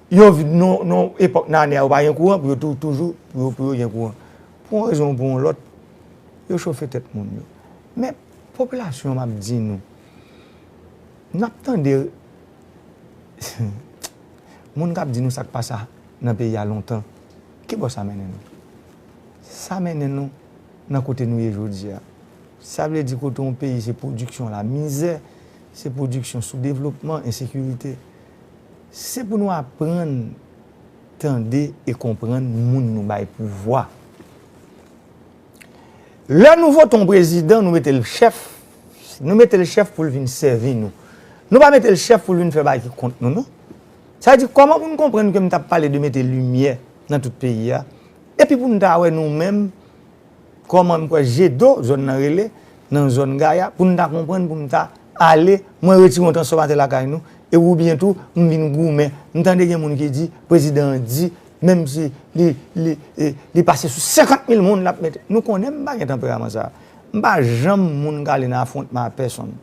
yo vin nan, nan epòk nan ane a, yo pa gen kouran, pou yo tou, toujou, pou yo, pou yo gen kouran. Pou yon rezon ou pou yon lòt, yo chofe tèt moun yo. Men, popilasyon, m ap di nou, n ap tande moun k ap di nou sa k pase nan peyi a lontan. Ki bò sa mennen nou? Sa mennen nou nan kote nou ye jodi a. Sa vle di kote yon peyi se pwodiksyon lamizè, se pwodiksyon soudevlopman, ensekirite. Se pou nou aprann tande e konprann moun nou bay pouvwa. Lè nou vote yon prezidan, nou mete l chèf, nou mete l chèf pou l vin sèvi nou. Nou pa mete l chèf pou l vin fè bagay ki kont nou, non. Sa vle di, kòman pou n konprann ke m t ap pale de mete limyè nan tout peyi a, epi pou n ta wè nou menm, kòman m kwè Jedo, zòn nan rele, nan zòn Gaya, pou n ta konprann, pou n ta ale, mwen retire yon transfòmatè lakay nou, e oubyen tou, m vin goumen. M tande gen moun ki di, prezidan an di, menm si li, li, e, li pase sou senkant mil moun, l ap mete. Nou konnen m pa gen tanperaman sa. M pa janm moun k ale nan afwontman a pèsonn.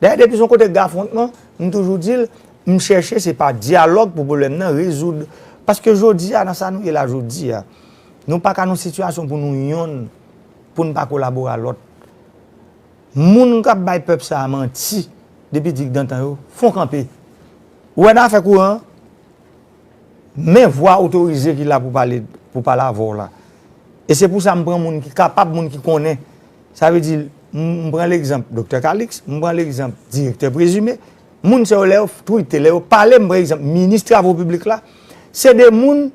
Dayè, depi se yon kote k gen afwontman, m toujou di l, m chèche, se pa dyalòg pou pwoblèm nan rezoud. Paske jodi a, nan sa nou ye la jodi a, nou pa ka nan sitiyasyon pou nou yonn, pou n pa kolabore a lòt. Moun k ap bay pèp sa a manti depi digdantan yo, fon kanpe. Ou wè nan afè kouran an, men vwa otorize ki la pou pale, pou pale avè w la. E se pou sa m pran moun ki kapab, moun ki konnen. Sa vle di, m, m pran legzanp Doktè Calixte, m pran legzanp Direktè Présumé. Moun sa yo, lè yo twite, lè yo pale, m pran egzanp Minis Travo Piblik la. Se de moun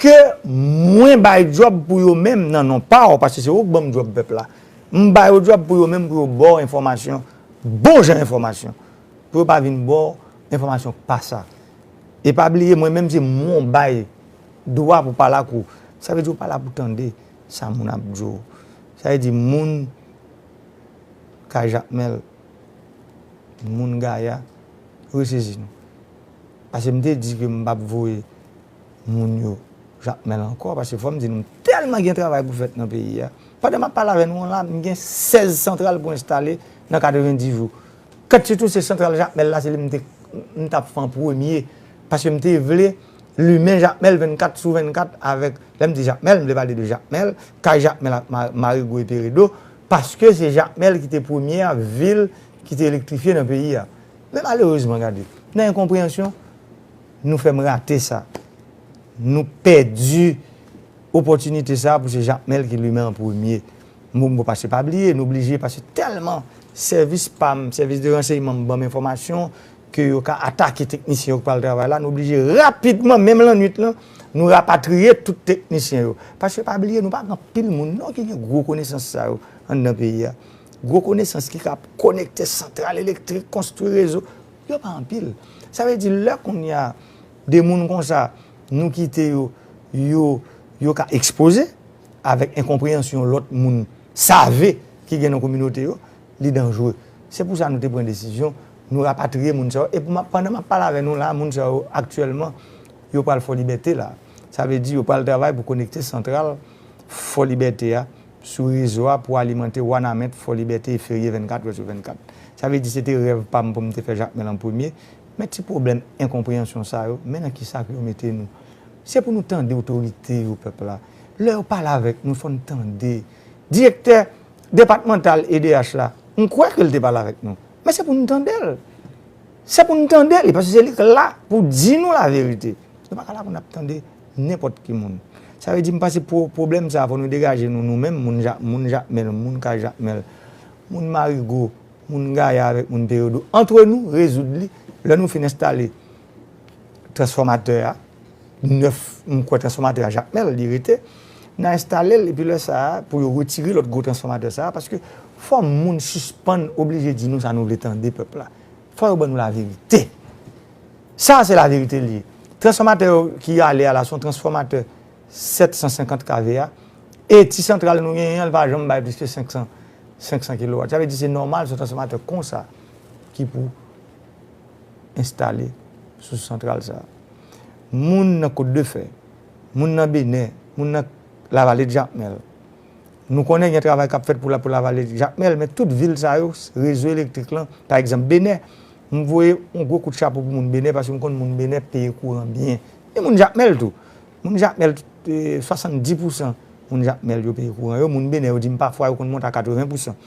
ke mwen bay djòb pou yo menm nan non pa w, paske se ou k ban m djòb pèp la. M ba yo djòb pou yo menm, pou yo ba w enfòmasyon, bon jan enfòmasyon. Pou yo pa vin ba w enfòmasyon k pa sa. E pa bliye, mwen menm se mwen w bay dwa pou pale ak ou. Sa vle di ou pa la pou tande sa moun ap di w. Sa vle di moun kay Jakmèl, moun Gaya, resezi nou. Paske m te di ke m p ap voye moun yo Jakmèl ankò, paske fò m di nou, m tèlman gen travay pou fèt nan peyi a. Pandan m ap pale avè nou an la, m gen sèz santral pou enstale nan katrevenndis jou. Kantite tou se santral Jakmèl la, se li m te, m t ap fè an premye. Paske m te vle limen Jakmèl vennkat sou vennkat avèk, lè m di Jakmèl, m vle pale de Jakmèl, kay Jakmèl ak Ma-, Marigo e Peredo, paske se Jakmèl ki te premyè vil ki te elektrifye nan peyi a. Men malerezman, gade, nan enkonpreyansyon, nou fè m rate sa. Nou pèdi opòtinite sa pou se Jakmèl ki limen an premye. M, m, paske pa bliye, nou blije, paske tèlman sèvis pa m, sèvis de ransèyman m ban m enfòmasyon ke yo ka atake teknisyen yo k pral travay la, nou blije rapidman, menm lannwit lan, nou rapatriye tout teknisyen yo. Paske pa bliye, nou pa gen anpil moun non ki gen gwo konesans sa yo anndan peyi a. Gwo konesans ki ka konekte santral elektrik, konstwi rezo, yo pa anpil. Sa vle di, lè kounye a, de moun konsa, nou kite yo, yo, yo ka ekspoze avèk enkonpreyansyon lòt moun save ki gen nan kominote yo, li danjre. Se pou sa nou te pran desizyon, nou rapatriye moun sa yo. E pou m ap, pandan m ap pale avè nou la, moun sa yo aktyèlman, yo pral Fò Libète la. Sa vle di, yo pral travay pou konekte santral Fò Libète a sou rezo a pou alimante Wanament, Fò Libète e Ferye vennkat è sou vennkat. Sa vle di, se te rèv pa m pou m te fè Jakmèl an premye. Men ti pwoblèm enkonpreyansyon sa yo, men nan kisa ke yo mete nou. Se pou nou tande otorite yo, pèp la. Lè yo pale avèk nou, fò n tande. Direktè depatmantal E D H la, m kwè ke l te pale avèk nou. Men se pou nou tande l. Se pou nou tande li, paske se li k la pou di nou laverite. Nou pa ka la pou n ap tande nenpòt ki moun. Sa vle di, m panse pwo-, pwoblèm sa a, fò nou degaje nou, nou menm, moun Ja-, moun Jakmèl, moun kay Jakmèl, moun Marigo, moun Gaya avèk moun Peredo, antre nou, rezoud li. Lè nou fin enstale transfòmatè a, nèf, m kwè transfòmatè a Jakmèl, li rete, n a enstale l, epi lè sa a, pou yo retire lòt gwo transfòmatè sa a, paske fò moun sispann oblije di nou sa nou vle tande, pèp la. Fò yo ban nou laverite. Sa a se laverite li ye. Transfòmatè yo ki ale a la, se yon transfòmatè sèt san senkant K V A. E ti santral nou genyen an, li pa janm bay plis ke senk san, senk san kilowat. Sa vle di se nòmal, se yon transfòmatè konsa ki pou enstale sou santral sa a. Moun nan Kot de Fè, moun nan Benè, moun nan Lavale de Jakmèl, nou konnen gen travay k ap fèt pou la, pou Lavale Jakmèl, men tout vil sa yo, rezo elektrik lan, pa egzanp, Benè, m voye yon gwo kout chapo pou moun Benè, paske m konn moun Benè peye kouran byen. E moun Jakmèl tou. Moun Jakmèl, eh, swasanndis pousan moun Jakmèl yo peye kouran yo. Moun Benè yo di m pafwa yo konn monte a katreven pousan.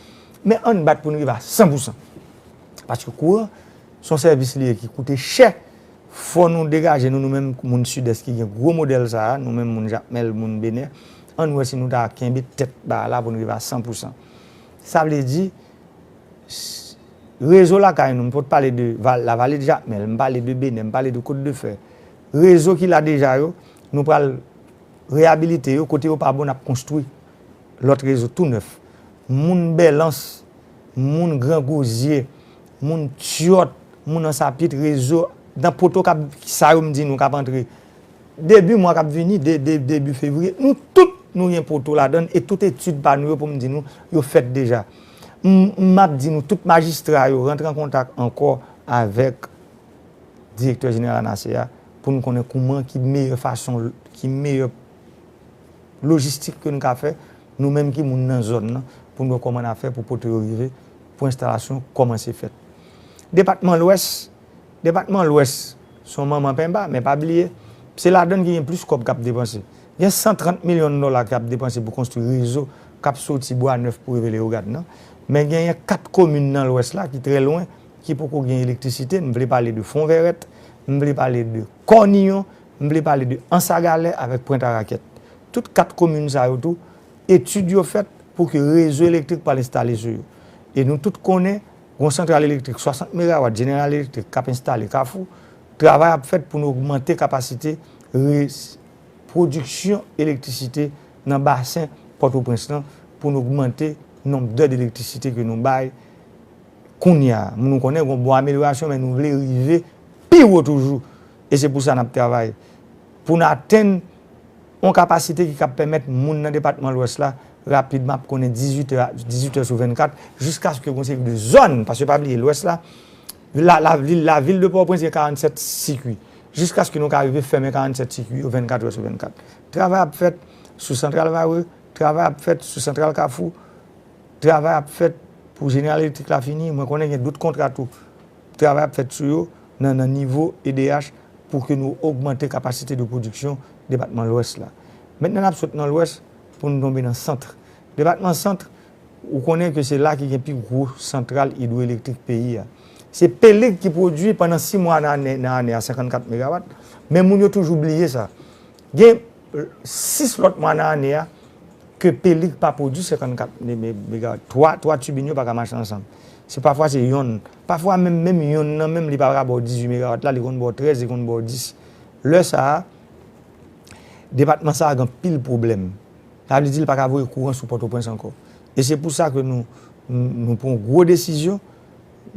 Men ann bat pou n rive a san pousan. Paske kouran, se yon sèvis li ye ki koute chè. Fò nou degaje nou, nou menm moun Sidès ki gen gwo modèl sa a, nou menm moun Jakmèl, moun Benè, ann wè si nou ta kenbe tèt bagay la pou n rive a san pousan. Sa vle di, s-, rezo lakay nou, m pot pale de Val-, Lavale de Jakmèl, m pale de Benè, m pale de Kot de Fè. Rezo ki la deja yo, nou pral reyabilite yo, kote yo pa bon, n ap konstwi lòt rezo tou nèf. Moun Bèlans, moun Gran Gwozye, moun Tyòt, moun Ansapit, rezo, nan poto k ap, sa yo m di nou k ap antre. Debi mwa k ap vini, de, de, debi fevriye, nou tout nou gen poto ladan l, e tout etid pa nou yo pou m di nou, yo fèt deja. M, m ap di nou, tout majistra yo rantre an kontak ankò avèk direktè jeneral ANASE a, pou n konnen kouman, ki meyè fason, ki meyè lojistik ke n ka fè, nou menm ki moun nan zòn nan, pou n wè kòman n a fè pou poto yo rive, pou enstalasyon kòmanse fèt. Depatman Lwès, depatman Lwès, se yon manman penba, men pa bliye, se ladan l ki gen plis kòb k ap depanse. Gen san trant milyon dola k ap depanse pou konstwi rezo k ap soti Bwa Nèf pou rive Leyogàn nan. Men genyen kat komin nan Lwès la ki trè lwen, ki poko gen elektrisite. M vle pale de Fonvèrèt, m vle pale de Kòniyon, m vle pale de Ansagalè avèk Pwent Arakèt. Tout kat komin sa yo tou, etid yo fèt pou ke rezo elektrik pral enstale sou yo. E nou tout konnen, gon santral elektrik swasant megawat General Electric k ap enstale Kafou, travay ap fèt pou nou ogmante kapasite re-, pwodiksyon elektrisite nan basen Pòtoprens lan pou n ogmante nonb dè elektrisite ke nou bay kounye a. Nou konnen gen yon bon amelyorasyon, men nou vle rive pi wo toujou. E se pou sa n ap travay. Pou n atenn yon kapasite ki kab pèmèt moun nan depatman Lwès la rapidman ap konnen dizuit è, dizuit è sou vennkat, jiskaske gen yon seri de zòn, paske pa bliye Lwès la, la, la vil, la vil de Pòtoprens gen karannsèt sikui. Jiskaske nou ka rive fèmen karannsèt sikui yo vennkat è sou vennkat. Travay ap fèt sou Santral Varreux, travay ap fèt sou Santral Kafou, travay ap fèt pou Jeneral Elektrik la fini, mwen konnen gen dout kontra tou. Travay ap fèt sou yo nan, nan nivo E D H pou ke nou ogmante kapasite de pwodiksyon depatman Lwès la. Mentnan n ap sot nan Lwès pou nou tonbe nan Sant. Depatman Sant, ou konnen ke se la ki gen pi gwo santral idwoelektrik peyi a. Se Pelig ki pwodui pandan sis mwa nan ane, nan ane a senkannkat megawat, men moun yo toujou bliye sa. Gen sis lòt mwa nan ane a ke Pelig pa pwodui senkannkat me-, me-, megawat. Twa, twa tibin yo pa ka mache ansanm. Se pafwa se yonn. Pafwa menm, menm yonn nan menm li pa ka ba w dizuit megawat la, li konn ba w trèz, li konn ba w dis. Lè sa a, depatman sa a gen anpil pwoblèm. Sa vle di li pa ka voye kouran sou Pòtoprens ankò. E se pou sa ke nou, nou, nou pran yon gwo desizyon,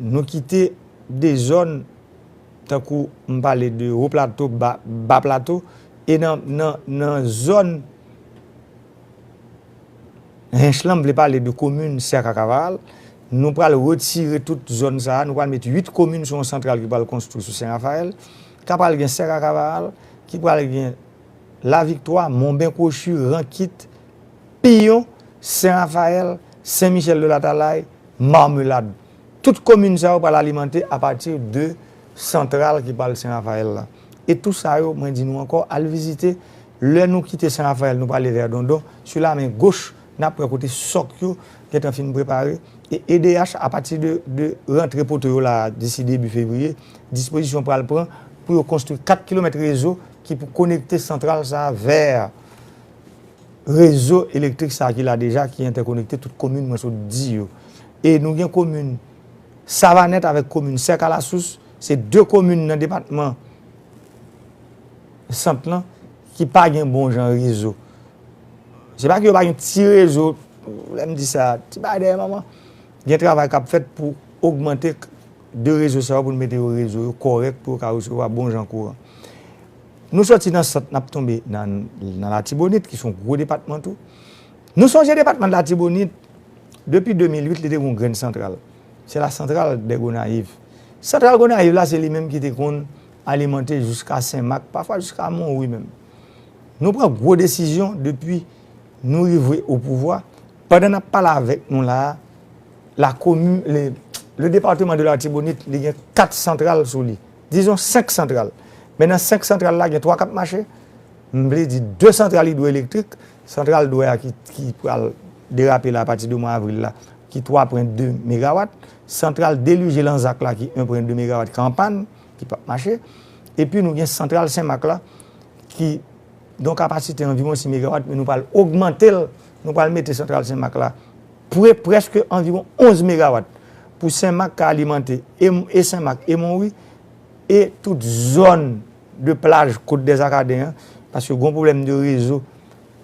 nou kite de zòn tankou m pale de Wo Plato, Ba, Ba Plato, e nan, nan, nan zòn Hench lan, m vle pale de komin Sè Kakavaral. Nou pral retire tout zòn sa a, nou pral met uit komin sou yon santral ki pral konstwi sou Sen Rafayèl. Ka pral gen Sè Kakavaral, ki pral gen Laviktwa, Monben Kwochi, Rankit, Piyon, Sen Rafayèl, Sen Michèl de Latalay, Mamelad. Tout komin sa yo pral alimante apati de santral ki pral Sen Rafayèl la. E tou sa yo, mwen di nou ankò, al vizite. Lè nou kite Sen Rafayèl, nou prale vè Dondon, sou la men goch, n ap wè kote sòk yo gentan fin prepare. E E D H, apati de, de rantre poto yo la, disi debi fevriye, dispozisyon pral pran pou yo konstwi kat kilomèt rezo ki pou konekte santral sa a vè rezo elektrik sa a ki la deja, ki entèkonekte tout komin mwen sot di yo. E nou gen komin Savanèt avèk komin Sè Kalasous, se de komin nan depatman Sant lan ki pa gen bon jan rezo. Se pa ke yo pa gen ti rezo, lè m di sa, ti bagay dèyè manman. Gen travay k ap fèt pou ogmante de rezo sa yo, pou n mete yo rezo yo kòrèk, pou yo ka resevwa bon jan kouran. Nou sòti nan Sant, n ap tonbe nan, nan Latibonit, ki se yon gwo depatman tou. Nou sonje depatman Latibonit, depi de mil uit, li te gen yon grenn santral. Se la santral de Gonayiv. Santral Gonayiv la, se li menm ki te konn alimante jiska Senmak, pafwa jiska Monwi menm. Nou pran gwo desizyon depi nou rive o pouvwa. Pandan n ap pale avèk nou la a, la komin, le, le département de l'Artibonite, li gen kat santral sou li. Dizon senk santral. Men nan senk santral la, gen twa k ap mache. M vle di de santral idwoelektrik, santral Dwè a ki, ki pral derape la apati de mwa avril la, ki twa pwen de megawat, santral delije Lanzak la ki en pwen de megawat ki an pàn, ki p ap mache, epi nou gen santral Senmak la ki gen yon kapasite anviwon sis megawat, men nou pral ogmante l, nou pral mete santral Senmak la pre, prèske anviwon onz megawat pou Senmak ka alimante e, e Senmak e Monwi, e tout zòn de plaj Côte des Acadiens an, paske gen yon pwoblèm de rezo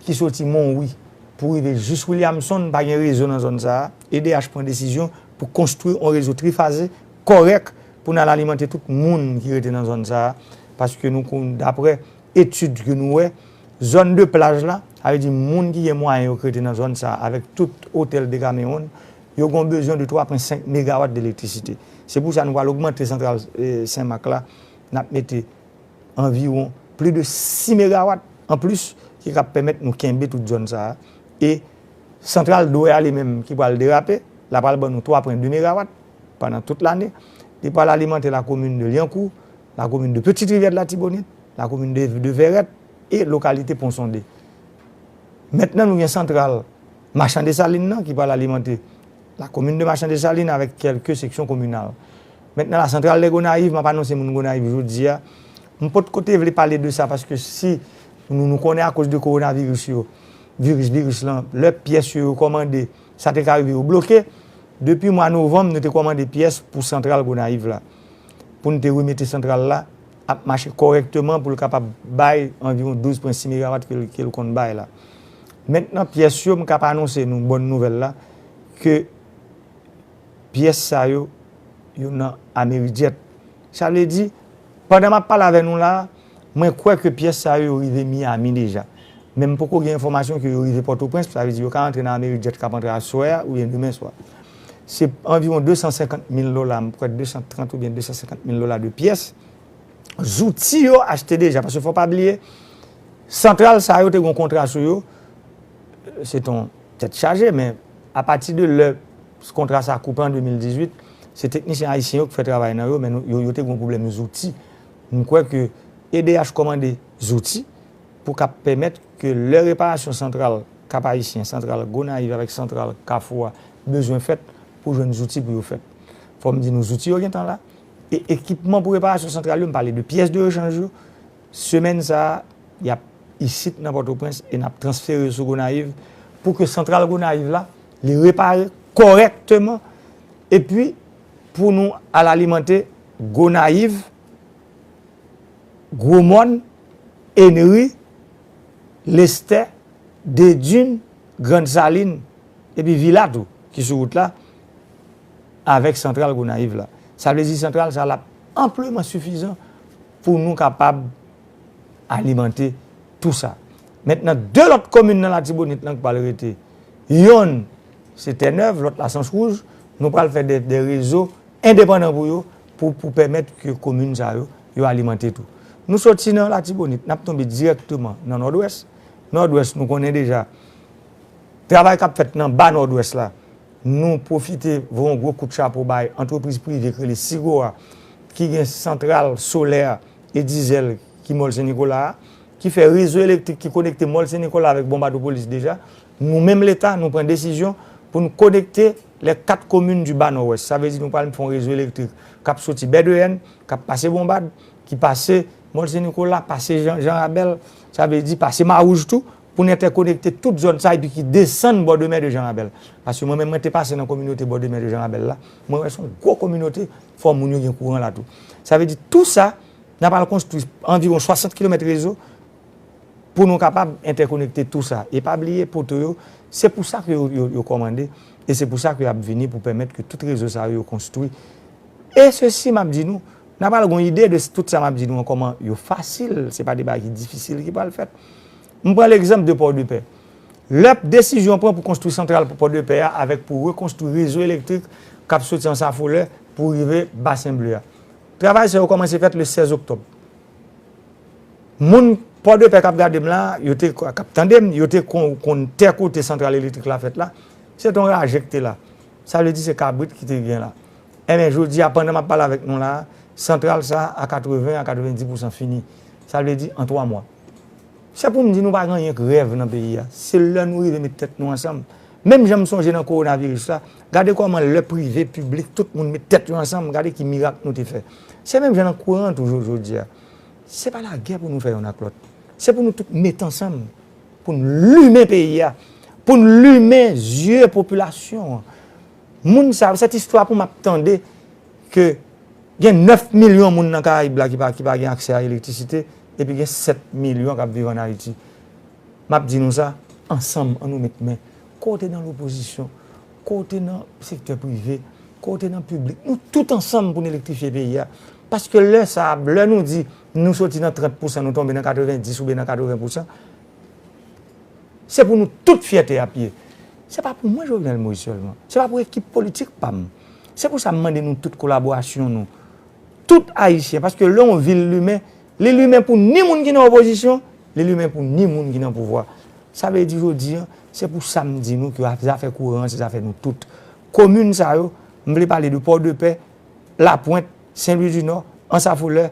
ki soti Monwi pou rive jis Williamson, pa gen rezo nan zòn sa a. E D H pran desizyon pou konstwi yon rezo trifaze kòrèk pou n al alimante tout moun ki rete nan zòn sa a, paske nou konn, daprè etid ke nou wè, zòn de plaj la, sa vle di moun ki gen mwayen yo k rete nan zòn sa a, avèk tout otèl Decameron, yo gen yon bezwen de twa pwen senk megawat de elektrisite. Se pou sa nou pral ogmante santral, eh, Senmak la, n ap mete anviwon plis de sis megawat anplis ki kab pèmèt nou kenbe tout zòn sa a. E santral Dwè a li menm ki pral derape, la pral ban nou twa pwen de megawat pandan tout lane. Li pral alimante la komin de Lyankou, la komin de Petite Rivière de l'Artibonite, la komin de, de Vèrèt e lokalite Pon Sonde. Mentnan nou gen santral Machan Desalin nan ki pral alimante la komin de Machan Desalin avèk kèlke seksyon kominal. Mentnan la santral de Gonayiv, m ap anonse moun Gonayiv jodi a. M potko te vle pale de sa paske si nou, nou konnen akoz de kowonaviris yo, viris, viris lan, lè pyès yo, yo kòmande, sa te ka rive yo bloke. Depi mwa novanm, nou te kòmande pyès pou santral Gonayiv la. Pou n te remete santral la ap mache kòrèkteman pou l kapab bay anviwon douz pwen sis megawat ke l, ke l konn bay la. Mentnan, pyès yo, m kab anonse nou bòn nouvèl la, ke pyès sa yo, yo nan Amerijet. Sa vle di, pandan m ap pale avè nou la, mwen kwè ke pyès sa yo, yo rive Miami deja. Men m poko gen enfòmasyon ke yo rive Pòtoprens, sa vle di yo ka antre nan Amerijet k ap antre aswè a oubyen demen swa. Se anviwon de san senkant mil dola, m kwè de san trant oubyen de san senkant mil dola de pyès. Zouti yo achte deja, paske fò pa bliye, santral sa yo te gen yon kontra sou yo, se t on tèt chaje, men apati de lè kontra sa koupe an de mil dizuit, se teknisyen ayisyen yo ki fè travay nan yo, men nou, yo, yo te gen yon pwoblèm zouti. M kwè ke E D H kòmande zouti pou k ap pèmèt ke lè reparasyon santral Kap Ayisyen, santral Gonayiv avèk santral Kafou a bezwen fèt pou jwenn zouti pou yo fèt. Fò m di nou, zouti yo gentan la. E ekipman pou reparasyon santral yo, m pale de pyès de rechanj yo, semèn sa a, y ap isit nan Pòtoprens e n ap transfere yo sou Gonayiv pou ke santral Gonayiv la, li repare kòrèkteman, epi pou nou al alimante Gonayiv, Gwomòn, Enri, Lestè, Dedin, Grann Salin, epi Vila tou, ki sou wout la, avèk santral Gonayiv la. Sa vle di santral sa l ap anpleman sifizan pou nou kapab alimante tou sa. Mentnan, de lòt komin nan Latibonit lan ki pral rete. Yonn, se Tènèv, lòt la Sans Wouj. Nou pral fè de, de rezo endepandan pou yo, pou, pou pèmèt ke komin sa yo, yo alimante tou. Nou soti nan Latibonit, n ap tonbe dirèkteman nan Nòdwès. Nòdwès, nou konnen deja, travay k ap fèt nan ba Nòdwès la, nou pwofite voye yon gwo kout chapo bay antrepriz prive k rele Sigoa, ki gen santral solè e dizèl ki Mòl Sen Nikola a, ki fè rezo elektrik ki konekte Mòl Sen Nikola avèk Bonbadopolis deja. Nou menm Leta, nou pran desizyon pou n konekte les quatre communes du Bas Nord-Ouest. Sa vle di nou pral fè yon rezo elektrik k ap soti Bèdeyèn, k ap pase Bonbad, ki pase Mòl Sen Nikola, pase Jan, Jan Rabèl, sa vle di pase Mawouj tou, pou n entèkonekte tout zòn sa epi ki desann bò de mè de Jan Rabèl. Paske mwen menm, mwen te pase nan kominote bò de mè de Jan Rabèl la, mwen wè se yon gwo kominote, fò moun yo gen kouran la tou. Sa vle di tou sa, n ap al konstwi anviwon swasant kilomèt rezo pou nou kapab entèkonekte tou sa. E pa bliye poto yo, se pou sa ke yo, yo, yo kòmande, e se pou sa ke y ap vini pou pèmèt ke tout rezo sa yo, yo konstwi. E sesi, m ap di nou, n a pral gen yon ide de tout sa m ap di nou an, kòman yo fasil, se pa de bagay ki difisil ki pral fèt. M pran legzanp de Pòdepè. Lè desizyon pran pou konstwi santral pou Pòdepè a, avèk pou rekonstwi rezo elektrik k ap soti Ansafolè pou rive Basen Ble a. Travay sa yo kòmanse fèt le sèz oktòb. Moun Pòdepè k ap gade m la, yo te, k ap tande m, yo te kon, konn tè kote santral elektrik la fèt la. Se t on raje k te la. Sa vle di se kabrit ki te gen la. Enben, jodi a, pandan m ap pale avèk nou la, santral sa a katreven a katrevenndis pousan fini. Sa vle di an twa mwa. Se pou m di nou pa gen anyen k rèv nan peyi a. Se lè nou rive met tèt nou ansanm. Menm jan m sonje nan kowonaviris la, gade kòman lè prive, piblik, tout moun met tèt yo ansanm, gade ki mirak nou te fè. Se menm jan nan kouran tou jo-, jodi a. Se pa lagè pou nou fè yonn ak lòt. Se pou nou tout met ansanm, pou n limen peyi a, pou n limen zye popilasyon an. Moun sa yo, sèt istwa pou m ap tande ke gen nèf milyon moun nan Karayib la ki pa, ki pa gen aksè a elektrisite, epi gen sèt milyon k ap viv ann Ayiti. M ap di nou sa, ansanm, ann nou met men. Kote nan lopozisyon, kote nan sektè prive, kote nan piblik, nou tout ansanm pou n elektrifye peyi a. Paske lè sa a, lè nou di nou soti nan trant pousan, nou tonbe nan katrevenndis oubyen nan katreven pousan, se pou nou tout fyète ap ye. Se pa pou mwen, Jovenel Moïse, sèlman. Se pa pou ekip politik pa m. Se pou sa m mande nou tout kolaborasyon nou. Tout Ayisyen, paske lè yon vil limen, li limen pou ni moun ki nan opozisyon, li limen pou ni moun ki nan pouvwa. Sa vle di jodi a, se pou sa m di nou ke zafè kouran an, se zafè nou tout. Komin sa yo, m vle pale de Pòdepè, Lapwent, Sen Lwi di Nò, Ansafolè,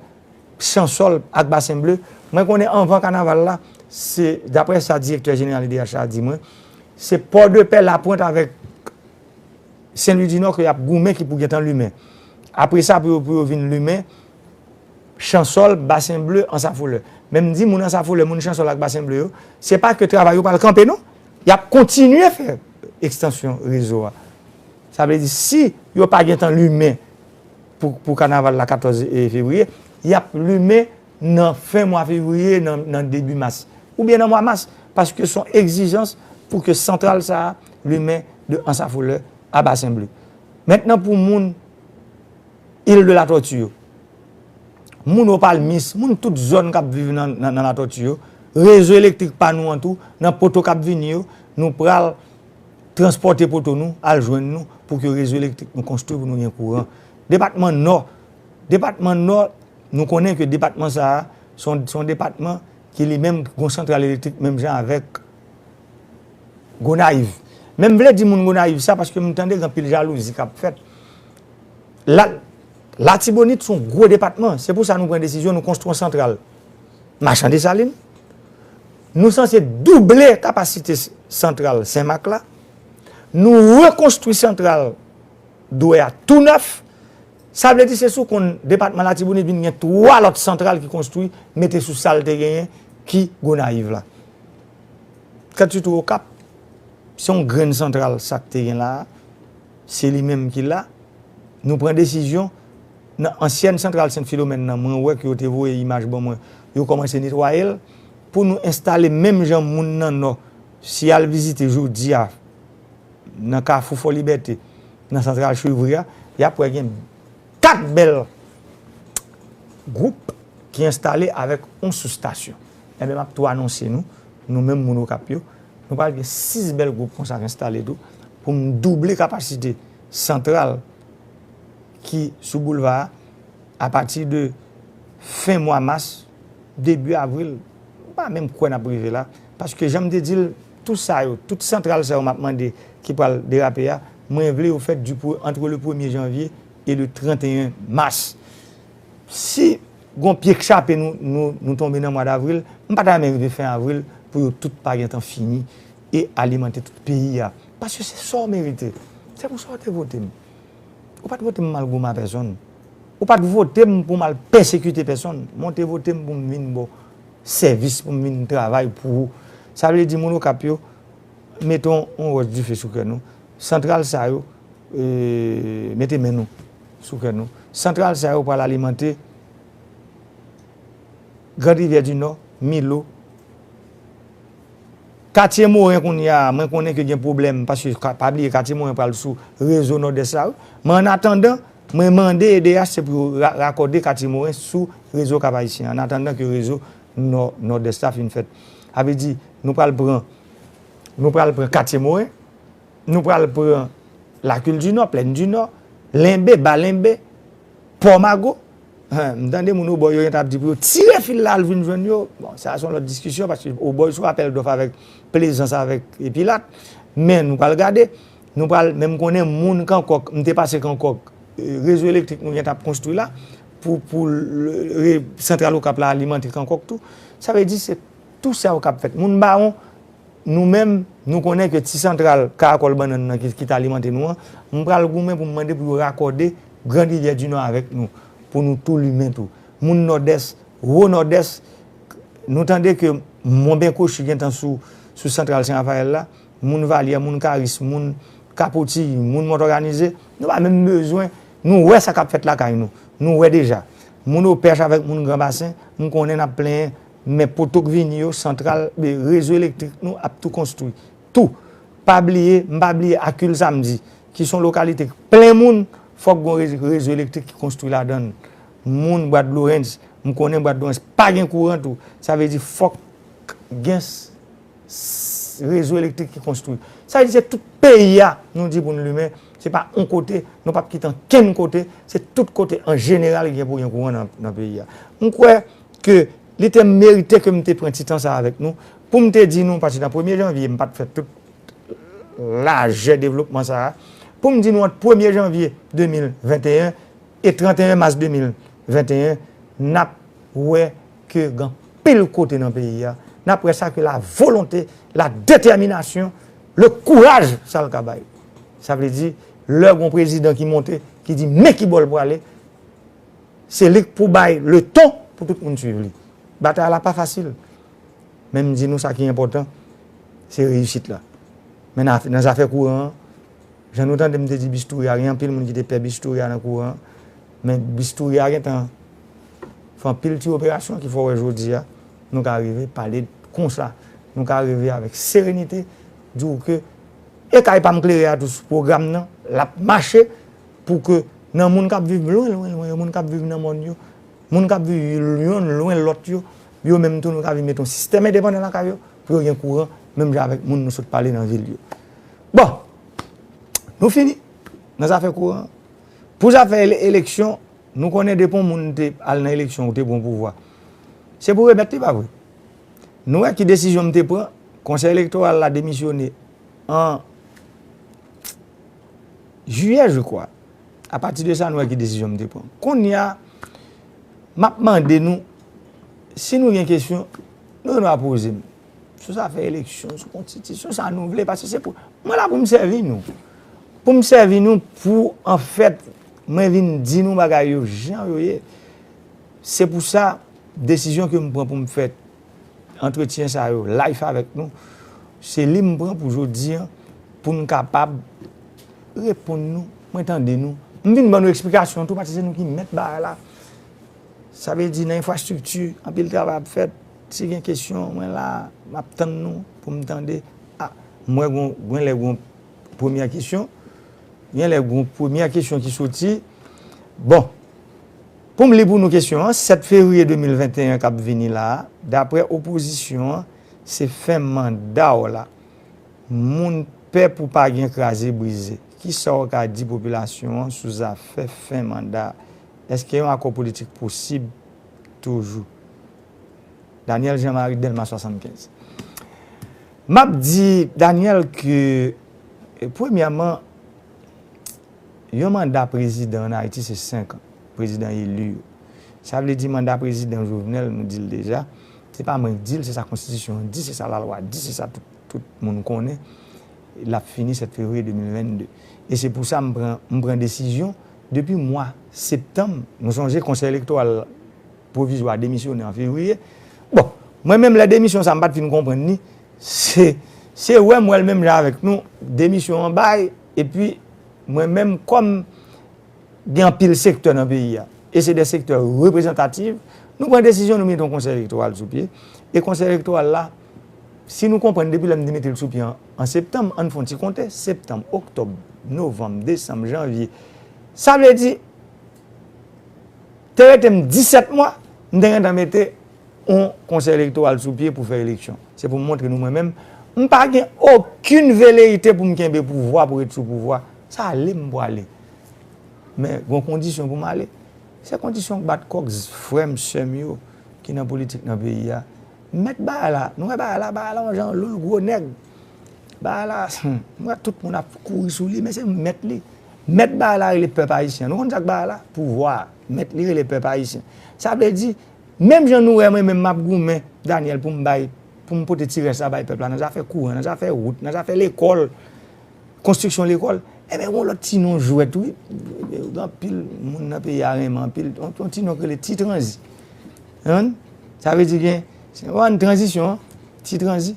Chansòl ak Basen Ble. Mwen konnen anvan kanaval la, se, daprè sa direktè jeneral E D H la di mwen, se Pòdepè, Lapwent avèk Sen Lwi di Nò ke y ap goumen ki pou gentan limen. Apre sa, pou yo, pou yo vin limen Chansòl, Basen Ble, Ansafolè. Men m di moun Ansafolè, moun Chansòl ak Basen Ble yo, se pa ke travay yo pral kanpe non. Y ap kontinye fè ekstansyon rezo a. Sa vle di, si yo pa gentan limen pou, pou kanaval la katòz, e, fevriye, y ap limen nan fen mwa fevriye, nan, nan debi mas, oubyen nan mwa mas, paske se yon egzijans pou ke santral sa a limen de Anse à Fouleurs a Basen Ble. Mentnan, pou moun Île de la Tortue yo, moun Opalmis, moun tout zòn k ap viv nan, nan, nan Latòti yo, rezo elektrik pa nou an tou, nan poto k ap vini yo, nou pral transpòte poto nou, al jwenn nou, pou ke rezo elektrik nou konstwi, pou nou gen kouran. Depatman Nò, depatman Nò, nou konnen ke depatman sa a, se yon, se yon depatman ki li menm gon santral elektrik menm jan avèk Gonayiv. Men m vle di moun Gonayiv sa, paske m tande gen anpil jalouzi k ap fèt. La, Latibonit se yon gwo depatman. Se pou sa nou pran desizyon, nou konstwi yon santral Machan Desalin. Nou sanse double kapasite s-, santral Senmak la. Nou rekonstwi santral Dwè a tou nèf. Sa vle di se sou konn depatman Latibonit vin gen twa lòt santral ki konstwi, mete sou sa l te genyen, ki Gonayiv la. Kant sitou Okap, se yon grenn santral sa k te gen la a, se li menm ki la. Nou pran desizyon nan ansyèn santral Sent Filomèn nan, mwen wè ke yo te voye imaj ban mwen, yo kòmanse netwaye l pou nou enstale menm jan moun nan Nò, si y al vizite jodi a, nan Kafou Fò Libète, nan santral Chevri a, y ap wè gen kat bèl gwoup ki enstale avèk yon soustasyon. Enben, m ap tou anonse nou, nou menm moun Okap yo, nou pral gen sis bèl gwoup konsa k enstale tou, pou n double kapasite santral ki sou boulva a, apati de fen mwa mas, debi avril, m pa menm kwè n ap rive la. Paske jan m te di l, tout sa yo, tout santral sa yo m ap mande ki pral derape a, mwen vle yo fèt du pre-, entre le premye janvye e le trannteyen mas. Si gon pye k chape nou, nou, nou tonbe nan mwa davril, m pa ta renmen rive fen avril pou yo tout pa gentan fini e alimante tout peyi a. Paske se sa w merite. Se pou sa w te vote m. Ou pa t vote m m al goumen a pèsonn. Ou pa t vote m pou m al pèsekite pèsonn. Men w te vote m pou m vin ba w sèvis, pou m vin travay pou ou. Sa vle di moun Okap yo, mete yon, yon wòch dife sou kè nou. Santral sa yo, e, mete men nou sou kè nou. Santral sa yo pral alimante Grand Rivière du Nord, Milo, Katye Moren kounye a, mwen konnen ke gen pwoblèm, paske ka-, pa bliye Katye Moren pral sou rezo Nòdès la, wi. Men annatandan, mwen mande E D H, se pou yo ra-, rakòde Katye Moren sou rezo Cap Haïtien, annatandan ke rezo Nò-, Nòdès la fin fèt. Sa vle di, nou pral pran, nou pral pran Katye Moren, nou pral pran Lakil di Nò, Plèn di Nò, Lenbe, Ba Lenbe, Pò Mago. Hen, m tande moun Obòy yo gentan ap di pou yo tire fil la al vin jwenn yo. Bon, sa se yon lòt diskisyon, paske Obòy sou apèl dòf avèk Plezans, avèk Epilat. Men nou pral gade, nou pral, men m konnen moun Kankòk, m te pase Kankòk, e, rezo elektrik nou gentan ap konstwi la, pou, pou l-, re-, santral Okap la alimante Kankòk tou. Sa vle di se tou sa yo k ap fèt. Moun Bawon, nou menm, nou konnen ke ti santral Karakòl Bannann nan ki, ki t alimante nou an, m pral goumen pou m mande pou yo rakòde Grand Rivière du Nord avèk nou, pou nou tou limen tou. Moun Nòdès, Wo Nòdès, nou tande ke Monben Kochi gentan sou, sou santral Sen Rafayèl la, moun Valyè, moun Karis, moun Kapotiy, moun Mòt Òganize, nou pa menm bezwen, nou wè sa k ap fèt lakay nou. Nou wè deja. Moun Opèch avèk moun Gran Basen, m konnen n ap plenyen, men poto k vini yo, santral, e, rezo elektrik nou ap tou konstwi. Tou. Pa bliye, m pa bliye Akil Samdi, ki se yon lokalite k plen moun, fòk gon re-, rezo elektrik ki konstwi ladan l. Moun Bwat Lorens, m konnen Bwat Lorens pa gen kouran tou. Sa vle di fòk gen s-, s-, rezo elektrik ki konstwi. Sa vle di se tout peyi a, nou di pou n limen, se pa yon kote, nou p ap kite ankenn kote, se tout kote an jeneral ki gen pou gen kouran nan, nan peyi a. M kwè ke li te merite ke m te pran ti tan sa avèk nou, pou m te di nou, pati nan premye janvye, m pa t fè tout lajè devlopman sa a, pou m di nou ant premye janvye de mil venteyen e trannteyen mas de mil venteyen, n ap wè ke gen anpil kote nan peyi a, n ap wè sa ke la volonte, la détermination, le courage, sa l ka bay. Sa vle di, lè gon prezidan ki monte, ki di men ki bò l prale, se li k pou bay le ton pou tout moun swiv li. Batay la pa fasil. Men m di nou sa ki enpòtan, se reyisit la. Men nan, nan zafè kouran an, jan nou tande m te di bistouri a, gen anpil moun ki te pè bistouri a nan kouran an. Men bistouri a gentan Fè anpil ti operasyon ki fè w wè jodi a, nou ka rive pale konsa. Nou ka rive avèk serenite, di w ke e kay pa m klere a tou sou pwogram nan, l ap mache pou ke nan moun k ap viv lwen, lwen, lwen yo, moun k ap viv nan mòn yo, moun k ap viv youn lwen lòt yo, yo menm tou nou ka vin mete yon sistèm endepandan lakay yo, pou yo gen kouran, menm jan avèk moun nou sot pale nan vil yo. Bon, nou fini nan zafè kouran. Pou zafè ele- eleksyon, nou konnen depi yon moun te al nan eleksyon ou te pran pouvwa, se pou remèt li, pa vre? Nou wè ki desizyon m te pran, Konsèy Elektoral la demisyone an jiyè, je crois. Apati de sa, nou wè ki desizyon m te pran. Kounye a, m ap mande nou, si nou gen kesyon, nou gen dwa poze m. Sou zafè eleksyon, sou konstitisyon, sa nou vle, paske se pou, mwen la pou m sèvi nou. Pou m sèvi nou, pou, anfèt, mwen vin di nou bagay yo jan yo ye. Se pou sa, desizyon ke m pran pou m fè antretyen sa yo, live avèk nou, se li m pran pou jodi a, pou n kapab reponn nou, mwen tande nou. M vin ban nou eksplikasyon tou, paske se nou ki mèt bagay la. Sa vle di nan enfrastrikti, anpil travay ap fèt. Si gen kesyon, mwen la, m ap tann nou pou m tande. A, mwen gon, gen lè gon premyè kesyon. Gen lè gon premyè kesyon ki soti. Bon, pou m li pou nou kesyon an, sèt fevriye de mil venteyen k ap vini la a, daprè opozisyon an, se fen manda w la. Moun pè pou pa gen kraze brize. Kisa w ka di popilasyon an sou zafè fen manda a? Èske yon akò politik posib toujou? Daniel Jean Marie, Dèlma swasannkenz. M ap di, Daniel, ke, e, premyèman, yon manda prezidan ann Ayiti se senk an, prezidan eli yo. Sa vle di manda prezidan Jovenel, nou di l deja, se pa mwen k di l, se sa konstitisyon an di, se sa lalwa di, se sa tout, tout moun konnen. L ap fini sèt fevriye de mil vennde. E se pou sa m pran, m pran desizyon depi mwa septanm. Nou sonje Konsèy Elektoral Pwovizwa demisyone an fevriye. Bon, mwen menm lè demisyon sa m pa t fin konprann li, se, se wè m wè l menm jan avèk nou, demisyon an bay, epi mwen menm kòm gen anpil sektè nan peyi a, e se de sektè reprezantatif, nou pran desizyon, nou mete yon konsèy elektoral sou pye, e konsèy elektoral la, si nou konprann depi lè m te mete l sou pye an, an septanm, ann fè yon ti konte, septanm, oktòb, novanm, desanm, janvye, sa vle di, te rete m disèt mwa, m te gentan mete yon konsèy elektoral sou pye pou fè eleksyon. Se pou m montre nou mwen menm, m pa gen okenn veleyite pou m kenbe pouvwa, pou ret sou pouvwa. Sa ale m pwale. Men, gon kondisyon pou m ale. Se kondisyon k bat kòk frè m, sè m yo ki nan politik nan peyi a. Mèt bagay la, nou wè bagay la, bagay la yon jan loul gwo nèg. Bagay la, hmm, m wè tout moun ap kouri sou li, men se mèt li. Mèt bagay la rele pèp ayisyen. Nou konn sa k bagay la? Pouvwa. Mèt li rele pèp ayisyen. Sa vle di, menm jan nou wè mwen menm m ap goumen, Daniel, pou m bay, pou m pote ti rès la bay pèp la, nan zafè kouran, nan zafè wout, nan zafè lekòl, konstriksyon lekòl, enben, gon lòt ti non jwèt, wi. Gen anpil moun nan peyi a renmen anpil. Yon, yon ti non k rele Ti Tranzi. Konprann? Sa vle di gen, se yon tranzisyon, Ti Tranzi.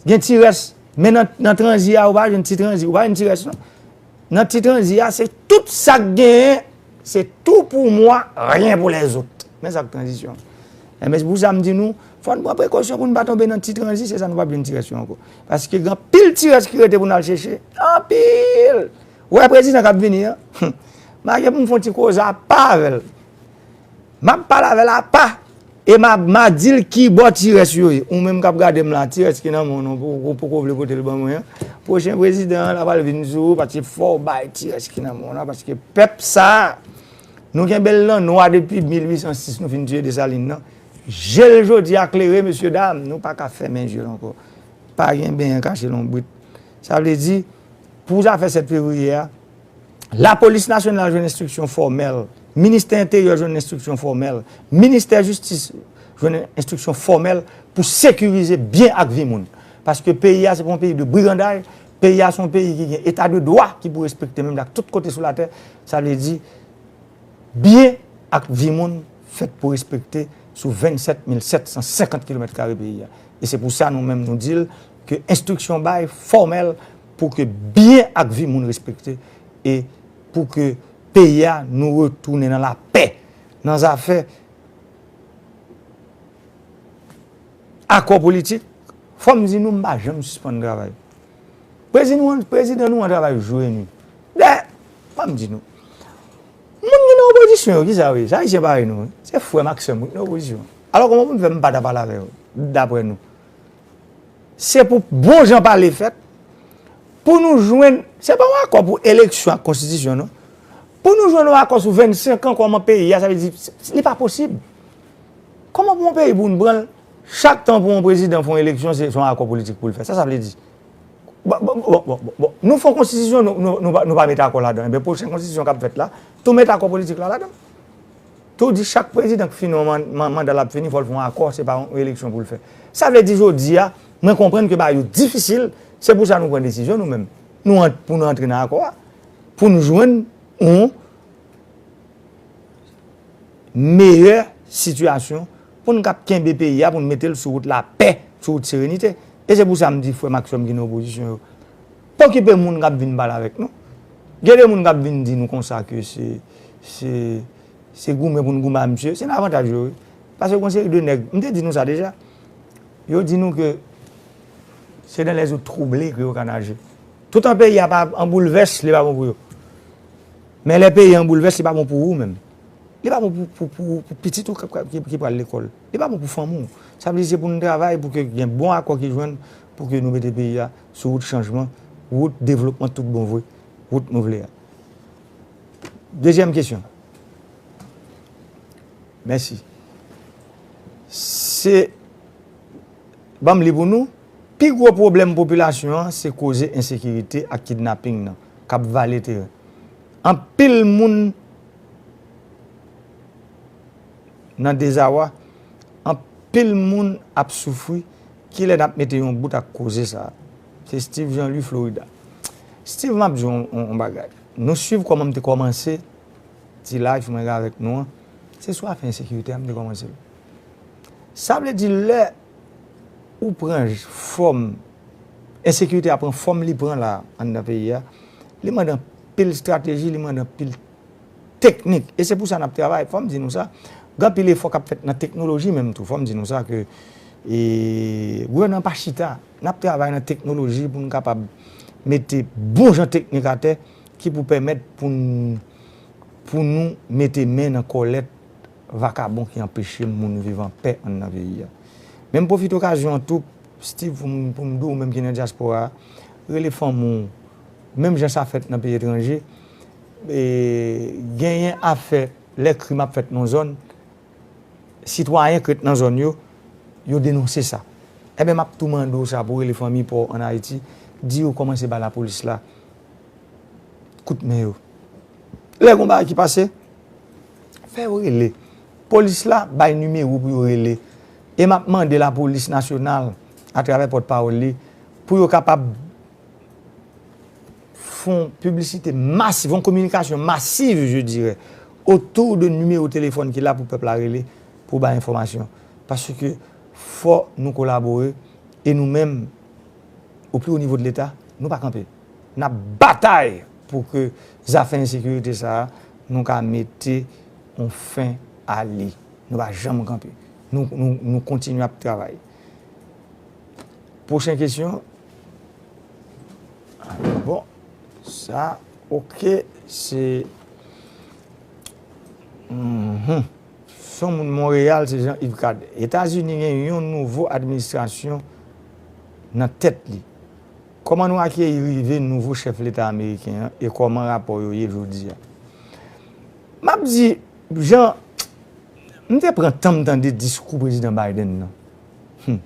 Gen Ti Rès. Men nan, nan Tranzi a, ou pa jwenn Ti Tranzi, ou pa jwenn Ti Rès, non. Nan Ti Tranzi a, se tout sa k genyen, se tout pour moi, rien pour les autres. Men sa k tranzisyon. Enben, se pou sa m di nou, fò n pran prekosyon pou n pa tonbe nan Ti Tranzi, se sa nou p ap jwenn Ti Rès yo ankò. Paske gen anpil Ti Rès ki rete pou n al chèche. Anpil! Ou wè prezidan k ap vini an? Make pou m fè yon ti koze apa avè l. M ap pale avè l apa. E m a, m a di l ki bò Ti Rès yo ye. Ou menm k ap gade m la, Ti Rès ki nan men w non, pou, pou, poko vle pote l ban mwen an. Pwochen prezidan an, l a pral vin sou ou, paske fò w bay Ti Rès ki nan men w la, paske pèp sa a, nou kenbe l nan nwa depi mil uit san sis, nou fin tiye Desalin nan. Je l jodi a klere, mesye dam, nou pa ka fèmen je l ankò. Pa gen benyen kache lonbrit. Sa vle di, pou zafè sèt fevriye a, Lapolis Nasyonal jwenn enstriksyon fòmèl, Ministè Enteryè jwenn enstriksyon fòmèl, Ministè Jistis jwenn enstriksyon fòmèl pou sekirize byen ak vi moun. Paske peyi a se pa yon peyi de brigandaj, peyi a se yon peyi ki gen eta de dwa ki pou respekte menm jan ak tout kote sou latè. Sa vle di, byen ak vi moun fèt pou respekte sou vennsèt mil sèt san senkant kilomèt kare peyi a. E se pou sa nou menm nou di l ke enstriksyon bay fòmèl pou ke byen ak vi moun respekte e pou ke peyi a nou retounen nan lapè, nan zafè akò politik, fò m di nou, m pa janm sispann travay. Prezidan nou an, prezidan nou an travay jou e nwi. Dayè, fò m di nou, moun ki nan opozisyon yo, ki sa yo ye? Se Ayisyen parèy nou, wi. Se frè m ak sè m wi ki nan opozisyon. Alò, kòman pou m fè m pa ta pale avè yo, daprè nou? Se pou bon jan pale fèt, pou nou jwenn, se pa yon akò pou eleksyon ak konstitisyon, non. Pou nou jwenn yon akò sou vennsenk an kòman peyi a, sa vle di, li pa posib. Kòman pou yon peyi pou nou pran l, chak tan pou yon prezidan fè yon eleksyon, se se yon akò politik pou l fè? Sa sa vle di? Bon, bon, bon, bon, bon, bon. Nou fè yon konstitisyon, nou, nou, nou, pa- nou pa mete akò ladan. Enben, pwochen konstitisyon k ap fèt la, tou mete akò politik la ladan. Tou di chak prezidan k fini yon man- man- manda l ap fini, fò l fè yon akò, se pa yon eleksyon pou l fè. Sa vle di jodi a, mwen konprann ke bagay yo difisil, se pou sa nou pran desizyon nou menm. Nou ant- pou nou antre nan akò a, pou nou jwenn yon meyè sitiyasyon, pou nou kab kenbe peyi a, pou nou mete l sou wout lapè, sou wout serenite. E se pou sa m di frè m ak sè m ki nan opozisyon yo, pa okipe moun k ap vin pale avèk nou. Gen de moun k ap vin di nou konsa ke se, se, se goumen pou n goumen a misye. Se nan avantaj yo, wi. Paske gon seri de nèg, m te di nou sa deja, yo di nou ke se dans les eaux troublées ke yo ka naje. Toutan peyi a pa an boulvès, li pa bon pou yo. Men lè peyi an boulvès, li pa bon pou ou menm. Li pa bon pou, pou, pou, pou pitit ou k, k, ki, ki pral lekòl. Li pa bon pou fanmi w. Sa vle di se pou nou travay pou ke gen bon akò ki jwenn pou ke nou mete peyi a sou wout chanjman, wout devlopman tout bon vre, wout nou vle a. Dezyèm kesyon. Mèsi. Se, ban m li pou nou, pi gwo pwoblèm popilasyon an se koze ensekirite ak kidnaping nan k ap vale teren. Anpil moun nan dezawa, anpil moun ap soufri. Kilè n ap mete yon bout ak koze sa a? Se Steve Jean Louis, Florida. Steve, m ap di w yon, yon, yon bagay. Nou swiv kòman m te kòmanse ti live mwen gen avèk nou an. Se sou afè ensekirite a m te kòmanse l. Sa vle di lè ou pran fòm, ensekirite a pran fòm li pran la anndan peyi a, li mande anpil estrateji, li mande anpil teknik. E se pou sa n ap travay. Fò m di nou sa, gen anpil efò k ap fèt nan teknoloji menm tou. Fò m di nou sa ke, e, gouvènman pa chita. N ap travay nan teknoloji pou n kapab mete bon jan teknik atè ki pou pèmèt pou n, pou nou mete men nan kòlèt vakabon ki anpeche moun viv an pè anndan peyi a. Men m pwofite okazyon an tou, Steve, pou m, pou m di w, ou menm ki nan dyaspora a, rele fanmi w, menm jan sa fèt nan peyi etranje, e, genyen afè lè krim ap fèt nan zòn, sitwayen k ret nan zòn yo, yo denonse sa. Enben, m ap tou mande w sa pou w rele fanmi pa w ann Ayiti, di yo kòmanse ba lapolis la kout men yo. Lè gon bagay ki pase, fè yo rele. Polis la bay nimewo pou yo rele. E m ap mande lapolis nasyonal, atravè pòtpawòl li, pou yo kapab fè yon piblisite masiv, yon kominikasyon masiv, je dirais, autour de nimewo telefòn ki la pou pèp la rele, pou bay enfòmasyon. Paske fò nou kolabore, e nou menm, au plus haut niveau de Leta, nou pa kanpe. N ap batay pou ke zafè ensekirite sa a, nou ka mete yon fen a li. Nou pa janm kanpe. Nou, nou, nou kontinye ap travay. Pwochen kesyon. Bon, sa, oke, se, mhm. Se yon moun Monreyal, se Jean Yves Cad. Etazini gen yon nouvo administrasyon nan tèt li. Kòman nou akeyi rive nouvo chèf leta ameriken an e kòman rapò yo ye jodi a? M ap di, jan m te pran tan m tande diskou prezidan Biden nan. Hmm.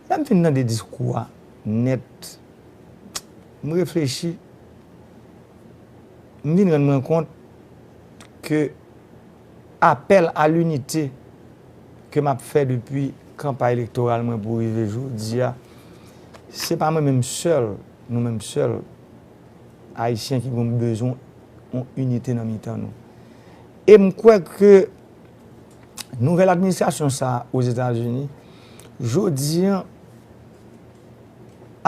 Lè m fin tande diskou a nèt, m reflechi, m vin rann mwen kont ke apèl a linite ke m ap fè depi kanpay elektoral mwen pou rive jodi a, se pa mwen menm sèl, nou menm sèl, Ayisyen ki gon bezwen yon inite nan mitan nou. E m kwè ke nouvèl administrasyon sa a Ozetazini, jodi a,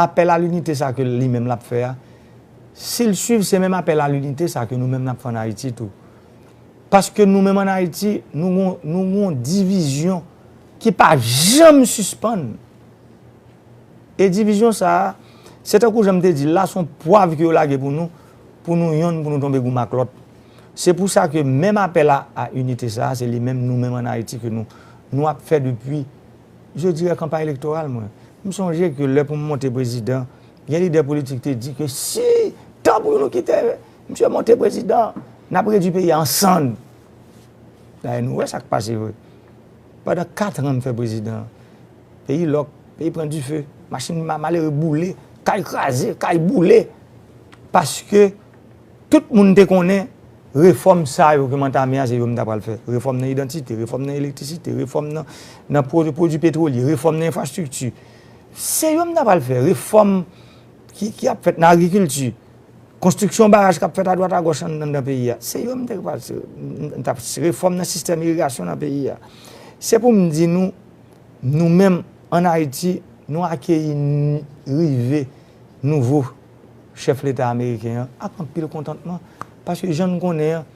apèl a linite sa ke li menm l ap fè a, si l swiv, se menm apèl a linite sa ke nou menm n ap fè ann Ayiti tou. Paske nou menm ann Ayiti, nou gon, nou gon divizyon ki pa janm sispann. E divizyon sa a, se tankou jan m te di l la, se yon pwav ke yo lage pou nou, pou nou yonn, pou nou tonbe goumen ak lòt. Se pou sa ke menm apèl a, a inite sa a, se li menm nou menm ann Ayiti ke nou, nou ap fè depi, je dirais, kanpay elektoral mwen. M sonje ke lè pou m monte prezidan, gen lidè politik te di ke si, tan pou nou kite misye monte prezidan, n ap redui peyi a an sann. Dayè, nou wè sa k pase vre. Pandan kat an m fè prezidan, peyi lòk, peyi pran dife, machin ma-, malere boule, kay kraze, kay boule. Paske tout moun te konnen refòm sa yo ke m antame a, se yo m ta pral fè. Refòm nan idantite, refòm nan elektrisite, refòm nan, nan pwo-, pwodui petwolye, refòm nan enfrastrikti. Se yo m ta pral fè. Refòm ki, ki ap fèt nan agrikilti, konstriksyon baraj k ap fèt adwat agòch anndan peyi a. Se yo m te pral, m t ap refòm nan sistèm irigasyon nan peyi a. Se pou m di nou, nou menm ann Ayiti, nou akeyi n-, rive nouvo chèf leta ameriken an ak anpil kontantman. Paske jan n konnen an,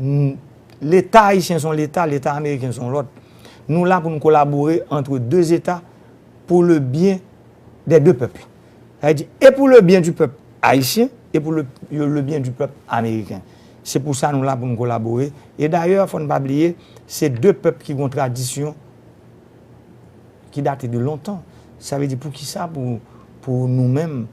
n-, leta ayisyen se yon leta, leta ameriken se yon lòt. Nou la pou n kolabore entre deux États pour le bien des deux peuples. Sa vle di, e pou le byen di pèp ayisyen, e pou le, le byen di pèp ameriken. Se pou sa nou la pou n kolabore. E dayè, fò n pa bliye, se de pèp ki gen yon tradisyon ki date de lontan. Sa vle di, poukisa pou, pou nou menm,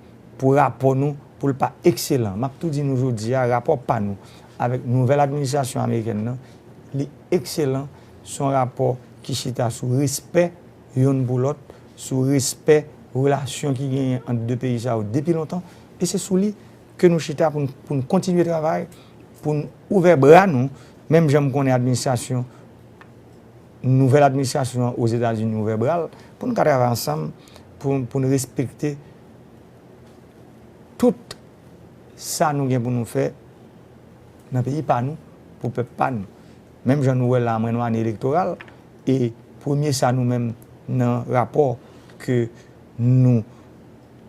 pou rapò nou, pou l pa ekselan? M ap tou di nou jodi a, rapò pa nou avèk nouvèl administrasyon amerikèn nan, li ekselan. Se yon rapò ki chita sou respè yonn pou lòt, sou respè relasyon ki genyen ant de peyi sa yo depi lontan. E se sou li ke nou chita pou n, pou n kontinye travay, pou n ouvè bra nou, menm jan m konnen administrasyon, nouvèl administrasyon an Ozetazini ouvè bra l, pou n ka travay ansanm, pou, pou n respekte tout sa nou gen pou nou fè nan peyi pa nou, pou pèp pa nou. Menm jan nou wè la, mwen, nou ane elektoral, e premye sa nou menm nan rapò ke nou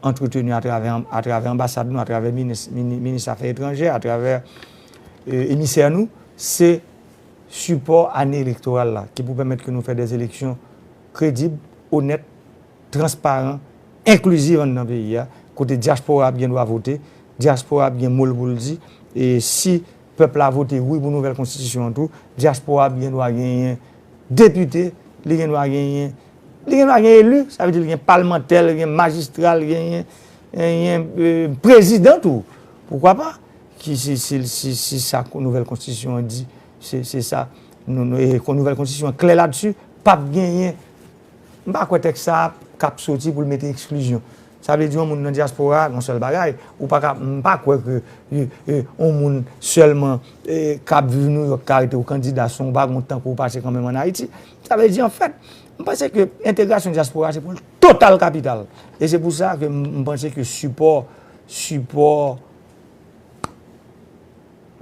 antreteni atravè, atravè anbasad nou, atravè minis, mini-, minis afè etranjè, atravè, e, emisè nou, se sipò ane elektoral la, ki pou pèmèt ke nou fè dè eleksyon kredib, onèt, transparan, enkliziv anndan peyi a, kote dyaspora ap gen dwa vote, dyaspora ap gen mo l pou l di, e si pèp la vote wi pou nouvèl konstitisyon an tou, dyaspora ap gen dwa genyen depite, li gen dwa genyen, li gen dwa gen eli, sa vle di li gen palmantè, li gen majistra, li genyen, genyen, e, prezidan tou. Poukwa pa? Ki si, si, si, si sa nouvèl konstitisyon an di, se, se sa. Nou, nou, e, nouvèl konstitisyon an klè ladsi, p ap genyen. M pa kwè tèks sa a k ap soti pou l mete eksklizyon. Sa vle di yon moun nan dyaspora, yon sèl bagay, ou pa ka, m pa kwè ke, e, e, yon moun sèlman, e, k ap viv Nouyòk ka rete w kandida san w pa gen yon tan pou w pase kanmenm ann Ayiti. Sa vle di, anfèt, m panse ke entegrasyon dyaspora se pou l total kapital. E se pou sa ke m, m panse ke sipò, sipò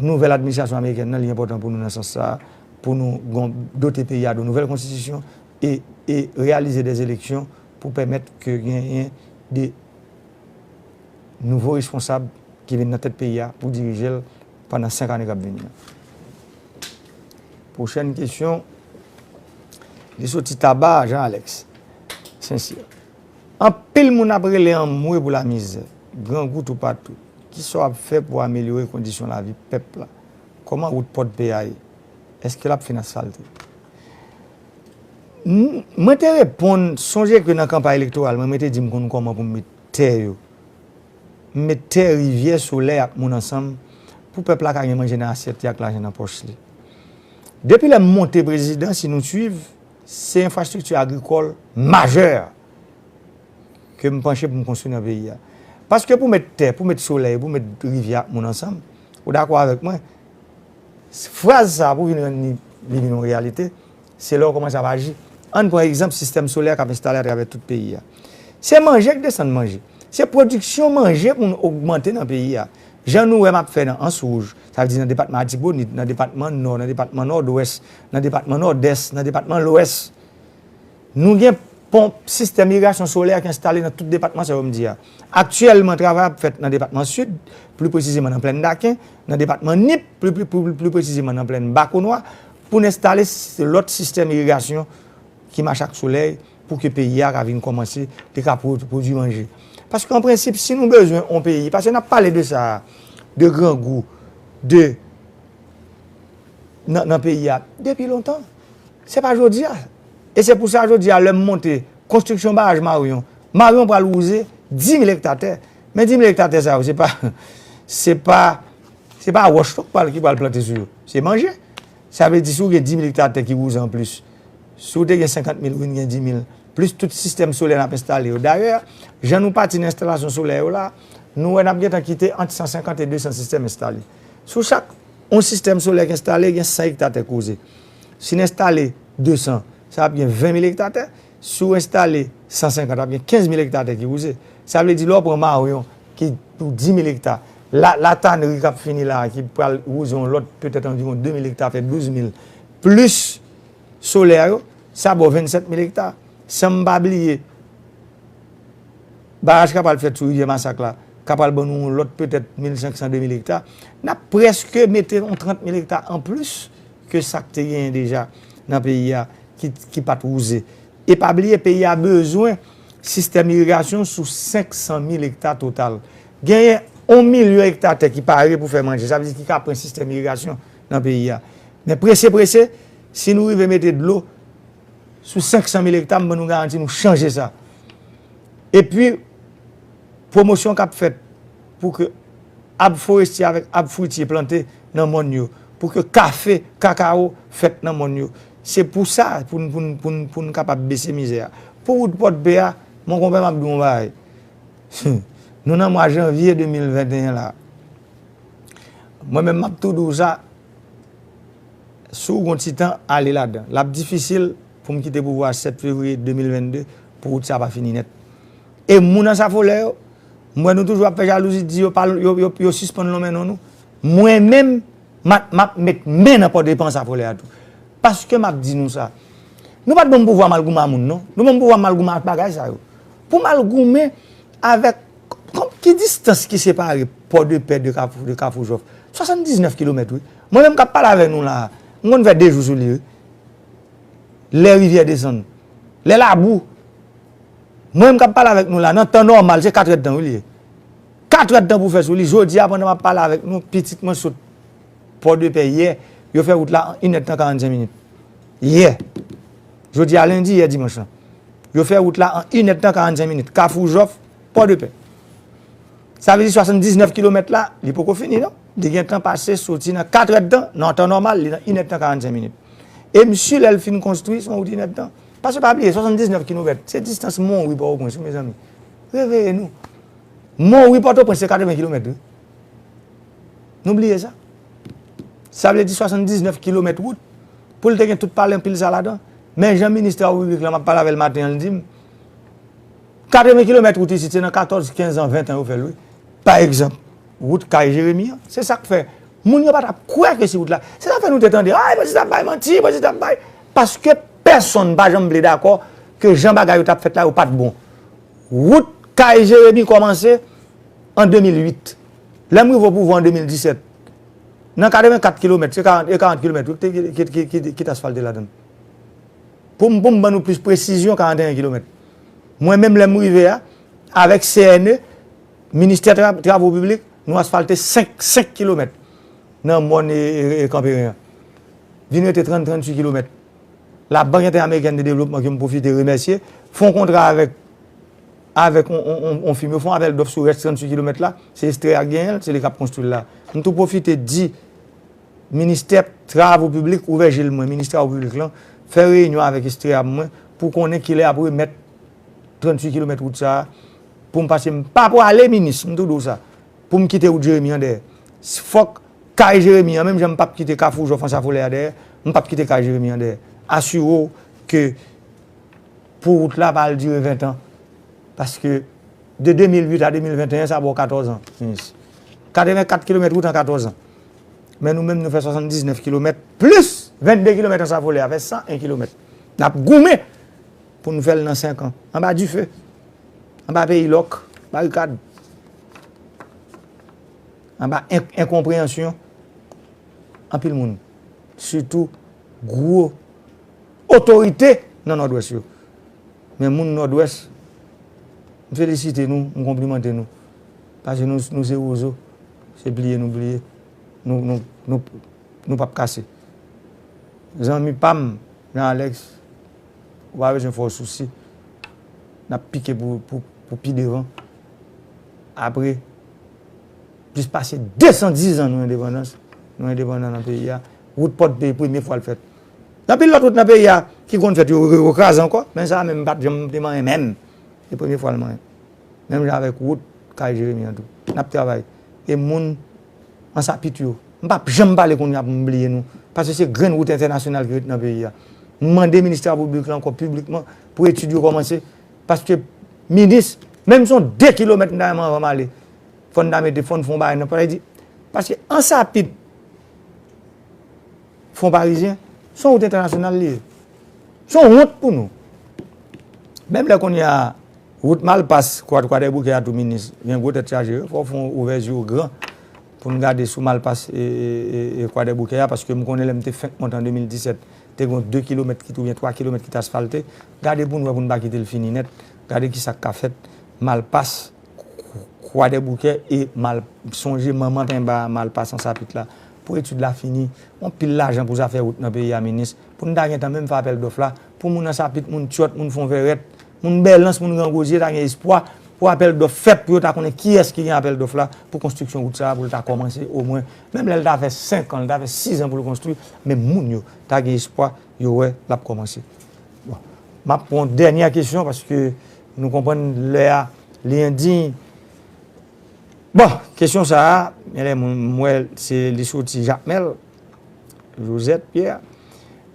nouvèl administrasyon amerikèn nan, li enpòtan pou nou nan sans sa a, pou nou gon-, dote peyi a de nouvèl konstitisyon e, e reyalize dè eleksyon pou pèmèt ke genyen de nouvo responsab ki vin nan tèt peyi a pou dirije l pandan senk ane k ap vini an. Pwochèn kesyon, li soti Taba, Jean Alex Saint-Cyr. Anpil moun ap rele anmwe pou lamizè, grangou toupatou. Kisa w ap fè pou amelyore kondisyon lavi pèp la? Kòman wout Pòdpe a ye? Èske l ap fin asfalte? M, mwen te reponn, sonje ke nan kanpay elektoral mwen, mwen te di m konn kòman pou m met tè yo. M met tè, rivyè, solèy ak moun ansanm pou pèp la ka gen manje nan asyèt li ak lajan nan pòch li. Depi lè m monte prezidan, si nou swiv, se enfrastrikti agrikòl majè ke m panche pou m konstwi nan peyi a. Paske pou met tè, pou met solèy, pou met rivyè ak moun ansanm, ou dakò avèk mwen, fraz sa a pou vin rann li, li vin yon reyalite, se lè w kòmanse ap aji. Ann pran egzanp sistèm solè k ap enstale atravè tout peyi a. Se manje k desann manje. Se pwodiksyon manje pou n ogmante nan peyi a. Jan nou wè m ap fè nan Ans Wouj, sa vle di nan depatman Atibonit, nan depatman Nò, nan depatman Nòdwès, nan depatman Nòdès, nan depatman Lwès. Nou gen ponp, sistèm irigasyon solè ki enstale nan tout depatman sa yo m di a. Aktyèlman, travay ap fèt nan depatman Sid, pli presizeman nan Plèn Daken, nan depatman Nip, pli, pli, pli, pli presizeman nan Plèn Bakonwa, pou n enstale s-, lòt sistèm irigasyon ki mache ak solèy pou ke peyi a ka vin kòmanse, li ka pwo-, pwodui manje. Paske an prensip, si nou bezwen yon peyi, paske n ap pale de sa, de grangou, de nan, nan peyi a depi lontan. Se pa jodi a. E se pou sa jodi a, lè m monte konstriksyon baraj Marion, Marion pral wouze dis mil ekta tè. Men dis mil ekta tè sa yo, se pa, se pa, se pa wòch non k pral, ki pral plante sou yo. Se manje. Sa vle di, si w gen dis mil ekta tè ki wouze anplis, si w te gen senkant mil, w vin gen dis mil, plis tout sistèm solè n ap enstale yo. Dayè, jan nou pati nan enstalasyon solè yo la, nou wè n ap gentan kite ant san senkant e de san sistèm enstale. Sou chak yon sistèm solè k enstale, gen san ekta tè k wouze. Si n enstale de san, sa ap gen ven mil ekta tè. Si w enstale san senkant, ap gen kenz mil ekta tè ki wouze. Sa vle di, lè w pran Marion, ki pou dis mil ekta, la, La Tannerie k ap fini la a, ki pral wouze yon lòt, petèt anviwon de mil ekta, fè douz mil, plis solè yo, sa ba w vennsèt mil ekta. San m pa bliye, baraj k ap pral fèt sou Rivyè Masak la, k ap pral ban nou yon lòt petèt mil senk san, de mil ekta, n ap prèske mete yon trant mil ekta anplis ke sa k te genyen deja nan peyi a ki, ki pa t wouze. E pa bliye, peyi a bezwen sistèm irigasyon sou senk san mil ekta total. Genyen yon milyon ekta tè ki pare pou fè manje, sa vle di ki ka pran sistèm irigasyon nan peyi a. Men prese, prese, si nou rive mete dlo sou senk san mil ekta, m ban nou garanti nou chanje sa. Epi, pwomosyon k ap fèt pou ke ab forestye avèk ab fwitye plante nan mòn yo, pou ke kafe, kakawo fèt nan mòn yo. Se pou sa, pou n, pou n, pou n, pou n kapab bese mizè a. Pou wout Pòdpè a, monkonpè, m ap di w yon bagay. Nou nan mwa janvye de mil venteyen la. Mwen menm, m ap tou di w sa, si w gen yon ti tan, ale ladan. L ap difisil pou m kite pouvwa a sèt fevriye de mil vennde pou wout sa pa fini nèt. E moun Ansafolè yo, m wè nou toujou ap fè jalouzi, di yo pa, yo, yo, yo sispann lonmen non nou. Mwen menm, m ap, m ap met men nan pòdepe Ansafolè a tou. Paske m ap di nou sa. Nou pa t ban m pouvwa m al goumen a moun, non. Nou ban m pouvwa m al goumen ak bagay sa yo. Pou m al goumen avèk, kòm, ki distans ki separe Pòdepè de Kafou, de Kafou Jòf? Swasanndiznèf kilomèt, wi. Mwen menm k ap pale avè nou la a, m konn fè de jou sou li, wi. Lè rivyè desann. Lè labou. Mwen menm k ap pale avèk nou la, nan tan nòmal, se katrèdtan, wi, li ye. Katrèdtan pou fè sou li. Jodi a, pandan m ap pale avèk nou, pitit mwen sot Pòdepè yè, yo fè wout la an inèdtan karannsenk minit. Yè. Jodi a lendi, yè dimanch lan. Yo fè wout la an inèdtan karannsenk minit. Kafou Jòf, Pòdepè. Sa vle di swasanndiznèf kilomèt la, li poko fini, non. Li gentan pase, soti nan katrèdtan, nan tan nòmal, li nan inèdtan karannsenk minit. E m si lè l fin konstwi, se yon wout inèdtan. Paske pa bliye, swasanndiznèf kilomèt, se distans Monwi Pòtoprens, wi, mezanmi. Reveye nou. Monwi Pòtoprens se katreven kilomèt, wi. Nou bliye sa. Sa vle di swasanndiznèf kilomèt wout. Pou l te gen tout pale anpil sa ladan. Men jan minis travo piblik la, m ap pale avè l maten an, l di m, katreven kilomèt wout isit, se nan katòz, kenz an, ven an yo fè l, wi. Pa egzanp, wout Kay Jeremi an. Se sa k fè moun yo pa t ap kwè ke se wout la. Se sa k fè nou te tande, ay, prezidan ap bay manti, prezidan ap bay. Paske pèsonn pa janm vle dakò ke jan bagay yo t ap fèt la, yo pa t bon. Wout Kay Jeremi kòmanse an de mil uit. Lè m rive o pouvwa an de mil disèt, nan katrevenkat kilomèt, se karant, e karant kilomèt, wi, ki, ki, ki, ki, ki t asfalte ladan l. Pou m, pou m ban nou plis presizyon, karanteyen kilomèt. Mwen menm, lè m rive a, avèk C N E, Ministè Tra-, Travo Piblik, nou asfalte senk, senk kilomèt nan mòn e, e, e Kanperen an. Vin rete trant, tranntuit kilomèt. Labank Entèamerikèn de Devlopman, ke m pwofite remèsye, fè yon kontra avèk, avèk on, on, on, on fim. Yo fè yon apèl dòf sou rès tranntuit kilomèt la. Se Estrè a k genyen l, se li k ap konstwi l la. M tou pwofite di Ministè Travo Piblik ouvè je l mwen, minis Travo Piblik lan, fè reyinyon avèk Estrè a mwen, pou konnen kilè y ap remèt tranntuit kilomèt wout sa a, pou m pase, m pa prale minis, m tou di w sa, pou m kite wout Jeremi an dèyè. Fòk kay Jeremi an, menm jan m p ap kite Kafou Jòf Ansafolè a dèyè, m p ap kite kay Jeremi an dèyè. Asire w ke pou wout la pa al dire ven an. Paske de de mil uit a de mil venteyen, sa ba w katòz an, minis. Katrevenkat kilomèt wout an katòz an. Men nou menm, nou fè swasanndiznèf kilomèt plis vennde kilomèt Ansafolè a, fè san en kilomèt. N ap goumen pou n fè l nan senk an. Anba dife, anba peyi lòk, barikad, anba en-, enkonpreyansyon anpil moun. Sitou gwo otorite nan Nòdwès yo. Men moun Nòdwès, m felisite nou, m konplimante nou. Paske nou, nou se wozo, se pliye nou pliye. Nou, nou, nou, nou p ap kase. Zanmi pa m, Jean Alex, ou pa bezwen fè w sousi. N ap pike pou, pou, pou pi devan. Apre plis pase de san diz an nou endepandans, nou endepandan nan peyi a. Wout Pòdpe premye fwa l fèt. Gen anpil lòt wout nan peyi a ki konn fèt, yo, yo, yo kraze ankò, men sa a menm m pa t janm te manyen menm. Se premye fwa l manyen. Menm jan avèk wout Kay Jeremi an tou. N ap travay. E moun Ansapit yo, m p ap janm pale kounye a pou m bliye nou. Paske se grenn wout entènasyonal ki ret nan peyi a. M mande minis Travo Piblik la ankò piblikman pou etid yo kòmanse. Paske minis, menm si se yon de kilomèt m ta renmen anvan m ale, fò n ta mete, fò n fè yon bagay nan, paske, paske Ansapit, Fon Parizyen, se yon wout entènasyonal li ye. Se yon wont pou nou. Menm lè kounye a, wout Malpas, Kwa, Kwadèboukè a tou minis, gen gwo tèt chaje, wi. Fò w fè yon ouvè zye w gran pou n gade sou Malpas e, e, e, e Kwadèboukè a, paske m konnen lè m te fenk monte an de mil disèt, te gen de kilomèt ki, oubyen twa kilomèt ki t asfalte. Gade pou n wè pou n pa kite l fini nèt. Gade ki sa k ka fèt. Malpas, Kwadèboukè e Mal-, sonje manman penba Malpas Ansapit la. Pou etid la fini, yon pil lajan pou zafè wout nan peyi a, minis. Pou n ta gentan menm fè apèl dòf la, pou moun Ansapit, moun Tyòt, moun Fonvèrèt, moun Bèlans, moun Gran Gwozye ta gen espwa pou apèl dòf fèt, pou yo ta konnen kiyès ki gen apèl dòf la pou konstriksyon wout sa a, pou l ta kòmanse omwen. Menm lè l ta fè senk an, l ta fè sis an pou l konstwi, men moun yo ta gen espwa, yo wè l ap kòmanse. Bon, m ap pran yon dènyè kesyon paske nou konprann lè a li endiy. Bon, kesyon sa a, genlè moun, m wè se li soti Jakmèl, Josette Pierre.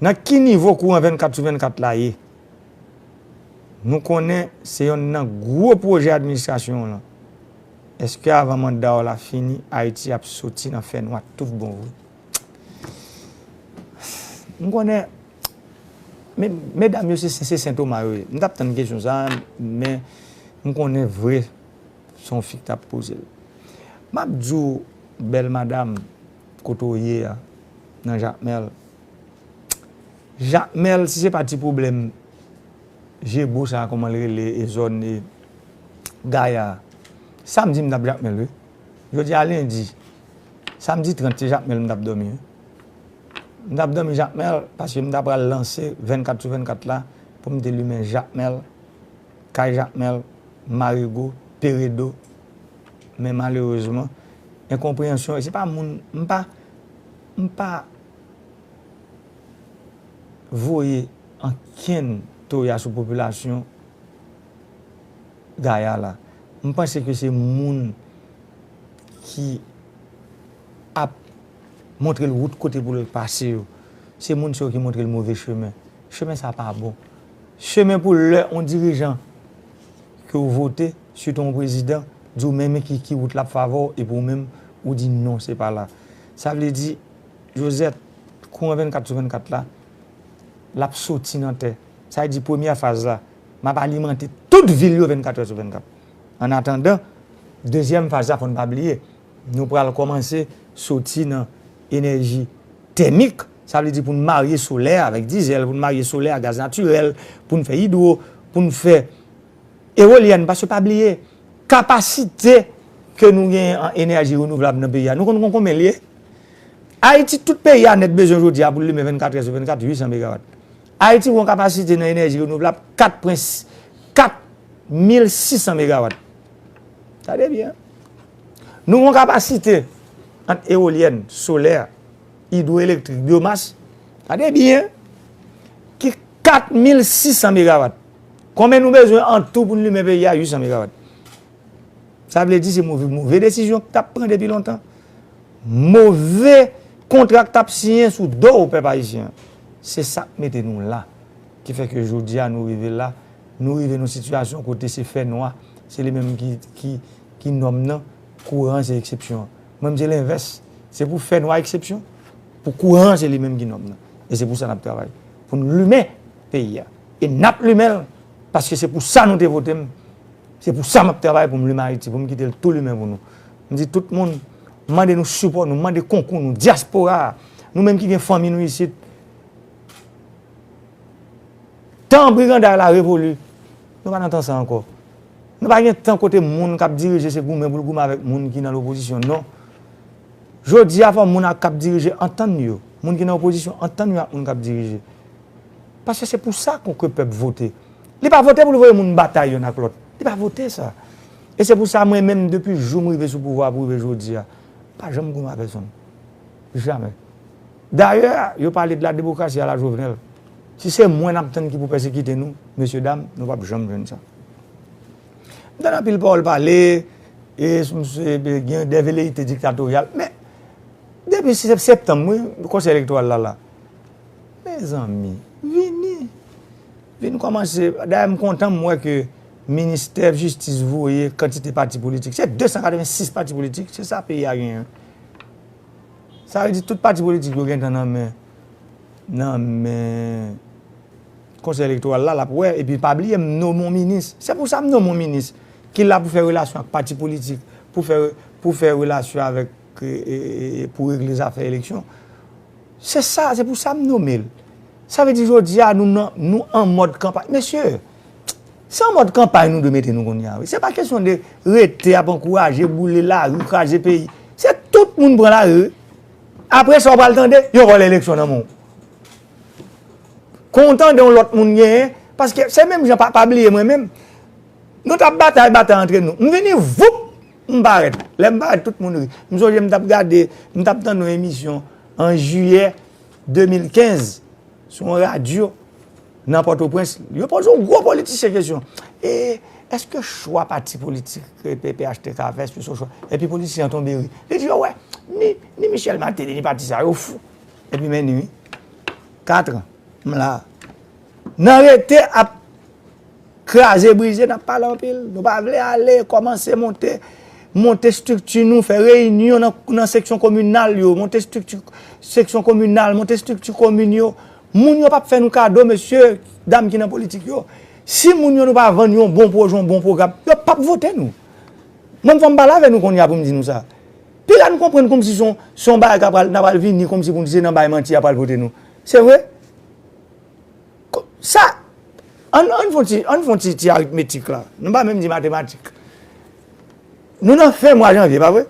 Nan ki nivo kouran vennkat sou vennkat la ye? Nou konnen se yonn nan gwo pwojè administrasyon w lan. Èske avan manda w la fini, Ayiti ap soti nan fènwa tout bon vre? M konnen, men, medam yo, se, se, se Sen Toma yo ye. M t ap tann kesyon sa a, men m konnen vre, se yon fi k t ap poze l. M ap di w, bèl madam, kote w ye a, nan Jakmèl. Jakmèl, si se pa ti pwoblèm Jebo sa a, kòman l rele, e zòn, e Gaya a. Samdi, m t ap Jakmèl, wi. Jodi a lendi. Samdi trant, se Jakmèl m t ap dòmi, wi. M t ap dòmi Jakmèl, paske m ta pral lanse vennkat sou vennkat la, pou m te limen Jakmèl, kay Jakmèl, Marigo, Peredo. Men malerezman, enkonpreyansyon, e se pa moun, m pa, m pa voye ankenn toya sou popilasyon Gaya la. M panse ke se moun ki ap montre l wout kote pou l pase yo. Se moun sa yo ki montre l move chemen. Chemen sa pa bon. Chemen pou lè yon dirijan ke w vote, sitou yon prezidan, di w men, men ki, ki wout l ap favè w, epi w menm, ou di non, se pa la. Sa vle di, Josette, kouran vennkat sou vennkat la, l ap soti nan tè. Sa vle di premyè faz la, m ap alimante tout vil yo vennkat è sou vennkat. Annatandan, dezyèm faz la, fò n pa bliye, nou pral kòmanse soti nan enèji tèmik, sa vle di pou n marye solè avèk dizèl, pou n marye solè a gaz natirèl, pou n fè idwo, pou n fè ewolyèn, paske pa bliye, kapasite ke nou genyen an enèji renouvlab nan peyi a, nou konn konn konbyen l ye? Ayiti, tout peyi a nèt bezwen jodi a pou l limen vennkat è sou vennkat, uit san megawat. Ayiti gen yon kapasite nan enèji renouvlab kat pwen, kat mil sis san megawat. Tande byen. Nou gen yon kapasite ant ewolyèn, solè, idwoelektrik, byomas, tande byen, ki kat mil sis san megawat. Konbyen nou bezwen an tou pou n limen peyi a? Uit san megawat. Sa vle di se move, move desizyon k t ap pran depi lontan. Move kontra k t ap siyen sou do w, pèp ayisyen an. Se sa k mete nou la. Ki fè ke jodi a nou rive la, nou rive nan sitiyasyon kote se fènwa, se li menm ki, ki, ki nòm nan, kouran se eksepsyon an. Mwen, m se lenvès. Se pou fènwa eksepsyon, pou kouran se li menm ki nòm nan. E se pou sa n ap travay. Pou n limen peyi a. E n ap limen l, paske se pou sa nou te vote m. Se pou sa m ap travay pou m limen Ayiti, pou m kite l tou limen pou nou. M di tout moun, mande nou sipò nou, mande konkou nou, dyaspora a, nou menm ki gen fanmi nou isit, Tan briganday la revoli. Nou pa nan tan sa ankò. Nou pa gen tan kote moun k ap dirije se goumen pou l goumen avèk moun ki nan lopozisyon, non. Jodi a, fò moun k ap dirije antann yo. Moun ki nan opozisyon antann yo ak moun k ap dirije. Paske se pou sa ke pèp vote. Li pa vote pou l voye moun batay youn ak lòt. Li pa vote sa. E se pou sa, mwen menm, depi jou m rive sou pouvwa pou rive jodi a, m pa janm goumen ak pèsonn. Jamè. Dayè, yo pale de la demokrasi a la Jovenel. Si se mwen n ap tann ki pou pèsekite nou, mesye dam, nou p ap janm jwenn sa. M tann anpil pawòl pale, e sou misye gen de veleyite diktatoryal. Men, depi sep-, septanm, wi, konsèy elektoral la la. Mezanmi, vini. Vin kòmanse. Dayè, m kontan m wè ke ministè jistis voye kantite pati politik. Se de san katrevensis pati politik, se sa peyi a genyen. Sa vle di tout pati politik yo gentan nan men, nan men konsèy elektoral la, l ap wè, epi pa bliye m nonmen yon minis. Se pou sa m nonmen yon minis ki la pou fè relasyon ak pati politik, pou fè, pou fè relasyon avèk, e, e, e, pou regle zafè eleksyon. Se sa, se pou sa m nonmen l. Sa vle di jodi a nou nan, nou an mòd kanpay. Mesye, se an mòd kanpay nou dwe mete nou kounye a, wi. Se pa kesyon de rete ap ankouraje, boule lari, kraze peyi. Se tout moun pran lari, wi. Apre sa, w pral tande, yo vòlè eleksyon nan men w. Kon w tande yon lòt moun genyen, paske se menm jan, pa, pa bliye mwen menm. Nou t ap batay, batay antre nou. M vini, voup, m parèt. Lè m parèt, tout moun ri. M sonje m t ap gade, m t ap tande yon emisyon an jiyè de mil kenz sou yon radyo nan Pòtoprens. Yo poze yon gwo politisyen kesyon. E èske chwa pati politik ke P P H T K fè, èske se yon chwa? Epi politisyen an tonbe ri. Li di, yo wè, ni, ni Michel Martelly, ni pati sa, yo fou. Epi men ni, wi. Katran. M la. Nan rete ap kraze brize, n ap pale anpil. Nou pa vle ale, kòmanse monte, monte estrikti nou, fè reyinyon nan, nan seksyon kominal yo, monte estrikti seksyon kominal, monte estrikti komin yo. Moun yo p ap fè nou kado, mesye, dam ki nan politik yo. Si moun yo nou pa vann yon bon pwojè, yon bon pwogram, yo p ap vote nou. Mwen, fò m pale avè nou kounye a pou m di nou sa. Piga n konprann kòmsi se yon, se yon bagay k ap pral, n ap pral vini kòmsi pou n di se nan bay manti y ap pral vote nou. Se vre? Ko-, sa, ann, ann fè yon ti, ann fè yon ti, ti aritmetik la. Nou pa menm di matematik. Nou nan fen mwa janvye, pa vre?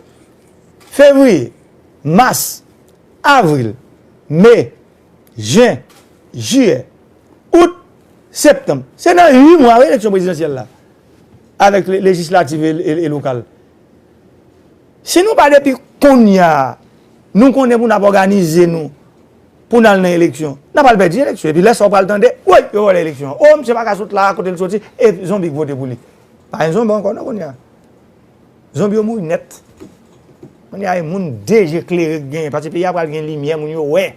Fevriye, mas, avril, me, jen, jiyè, out, septanm. Se nan uit mwa, wi, eleksyon prezidansyèl la. Avèk le-, lejislatif e, e, e lokal. Si nou pa depi kounye a, nou konnen pou n ap òganize nou, pou n al nan eleksyon, n ap al pèdi eleksyon. Epi lè sa w pral tande, woy, yo vòlè eleksyon. O, misye pa ka sot la, kote l soti, e zonbi k vote pou li. Pa gen zonbi ankò non kounye a. Zonbi yo mouri nèt. Kounye a, e moun de je klere k genyen, paske peyi a pral gen limyè, moun yo wè.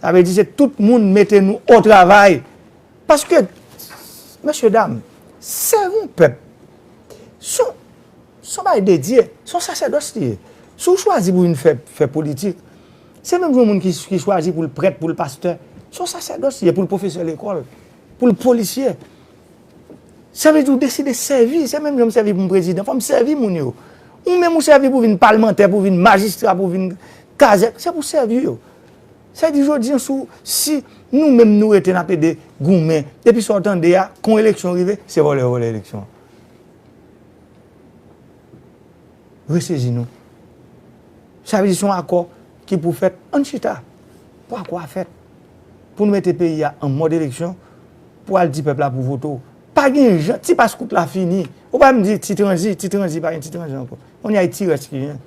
Sa vle di se tout moun mete nou o travay. Paske, mesye dam, sèvi yon pèp, se yon, se yon bagay dedye, se yon sasèdòs li ye. Si w chwazi pou vin fè, fè politik, se menm jan yon moun ki, ki chwazi pou l prèt, pou l pastè, se yon sasèdòs li ye, pou l pwofesè lekòl, pou l polisye. Sa vle di w deside sèvi, se menm jan m sèvi pou m prezidan, fò m sèvi moun yo. Ou menm ou sèvi pou vin palmantè, pou vin majistra, pou vin kazèk, se pou sèvi yo. Sa vle di jodi an, si, si nou menm nou rete n ap ede goumen, epi sa w tande a, kon eleksyon rive, se vòlè yo vòlè eleksyon an. Resezi nou. Sa vle di se yon akò ki pou fèt, ann chita pou akò a fèt. Pou nou mete peyi a an mòd eleksyon, pou al di pèp la pou vote w. Pa gen jan, ti pas kout la fini. Ou pa m di ti tranzi, ti tranzi, pa gen ti tranzi ankò. Kounye a e ti rès ki gen.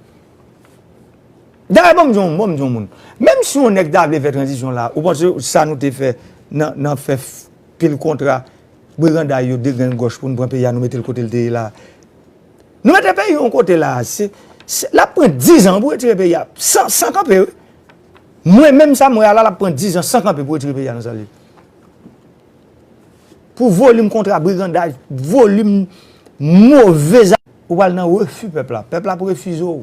Dayè, ban m di yon, ban m di yon moun. Menm si yon nèg ta vle fè tranzisyon la, ou panse sa nou te fè nan, nan fè f-, pil kontra, briganday yo degrengòch pou n pran peyi a, nou mete l kote l te ye la. Nou mete peyi yon kote la, se, se, l ap pran diz an pou retire peyi a, san, san kanpe, wi. Mwen menm sa m wè a la, l ap pran diz an san kanpe pou retire peyi a nan sa l ye. Pou volim kontra briganday, volim move zafè, ou pral nan refi pèp la. Pèp la ap refize w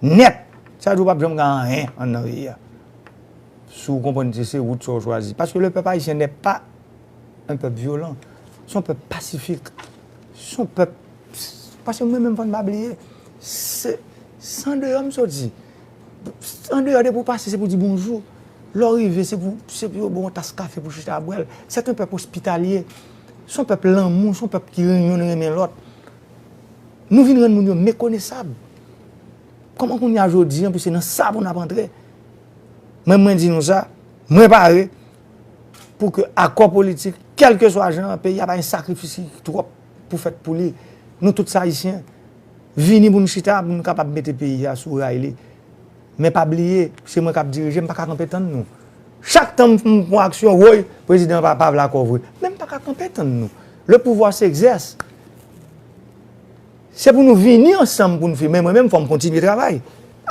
nèt. Sa vle di w p ap janm gen anyen anndan peyi a. Si w konprann se, se wout sa w chwazi. Paske le peuple haïtien n'est pas un peuple violent. Se yon pèp pasifik. Se yon pèp, paske mwen menm fò n pa bliye, se, se andeyò m soti. Andeyò depi w pase se pou di bonjou. Lè w rive, se pou, se pou yo ba w yon tas kafe pou chita ap bwè l. Sèt yon pèp ospitalye, se yon pèp lanmou, se yon pèp ki ren- youn renmen lòt. Nou vin rann moun yo mekonesab. Kòman kounye a jodi an pou se nan sa pou n ap antre? Mwen, mwen di nou sa, mwen pare pou ke akò politik, kèlkeswa jan an, peyi a pa gen sakrifis ki twòp pou fèt pou li. Nou tout se Ayisyen. Vini pou n chita, pou n kapab mete peyi a sou ray li. Men pa bliye, se mwen k ap dirije, m pa ka kanpe tann nou. Chak tan m pran aksyon, woy, prezidan pa, pa vle akò vre. Men m pa ka kanpe tann nou. Le pouvoir s'exerce. Se pou nou vini ansanm pou n fè. Men mwen menm, fò m kontinye travay.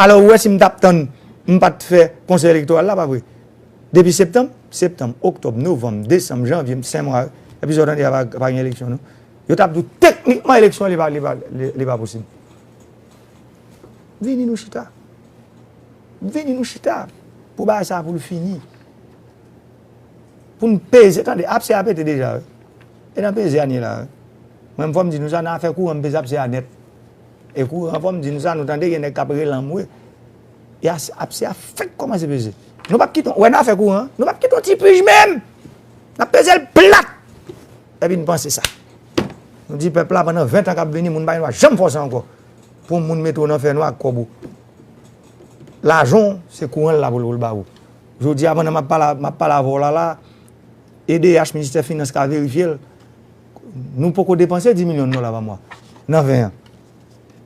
Alò, ou wè, si m t ap tann, m pa t fè konsèy elektoral la, pa vre? Depi septanm, septanm, oktòb, novanm, desanm, janvye, senk mwa, epi sa w tande a pa, pa gen eleksyon, non. Yo t ap di w, teknikman, eleksyon, li pa, li pa, li, li pa posib. Vini nou chita. Vini nou chita. Pou bagay sa a, pou l fini. Pou n peze, tande, apse a pete deja, wi. E nan peze a n ye la, wi. Mwen, fò m di nou sa, nan afè kouran, m peze apse a nèt. E kouran, fò m di nou sa, nou tande gen nèg k ap rele anmwe. E as- apse a fèk kòmanse peze. Nou p ap kite, wè nan afè kouran, nou p ap kite yon ti pij menm. N ap peze l plat. Epi n panse sa. Nou di pèp la, pandan ven tan k ap vini, moun pa gen dwa janm fòse ankò. Pou yon moun mete w nan fènwa ak kòb ou. Lajan w, se kouran l la pou l, pou l ba ou. Jodi a, pandan m ap pale, m ap pale avè w la, la, E D H, Ministè Finans ka verifye l. Nou poko depanse dis milyon dola pa mwa nan ven an.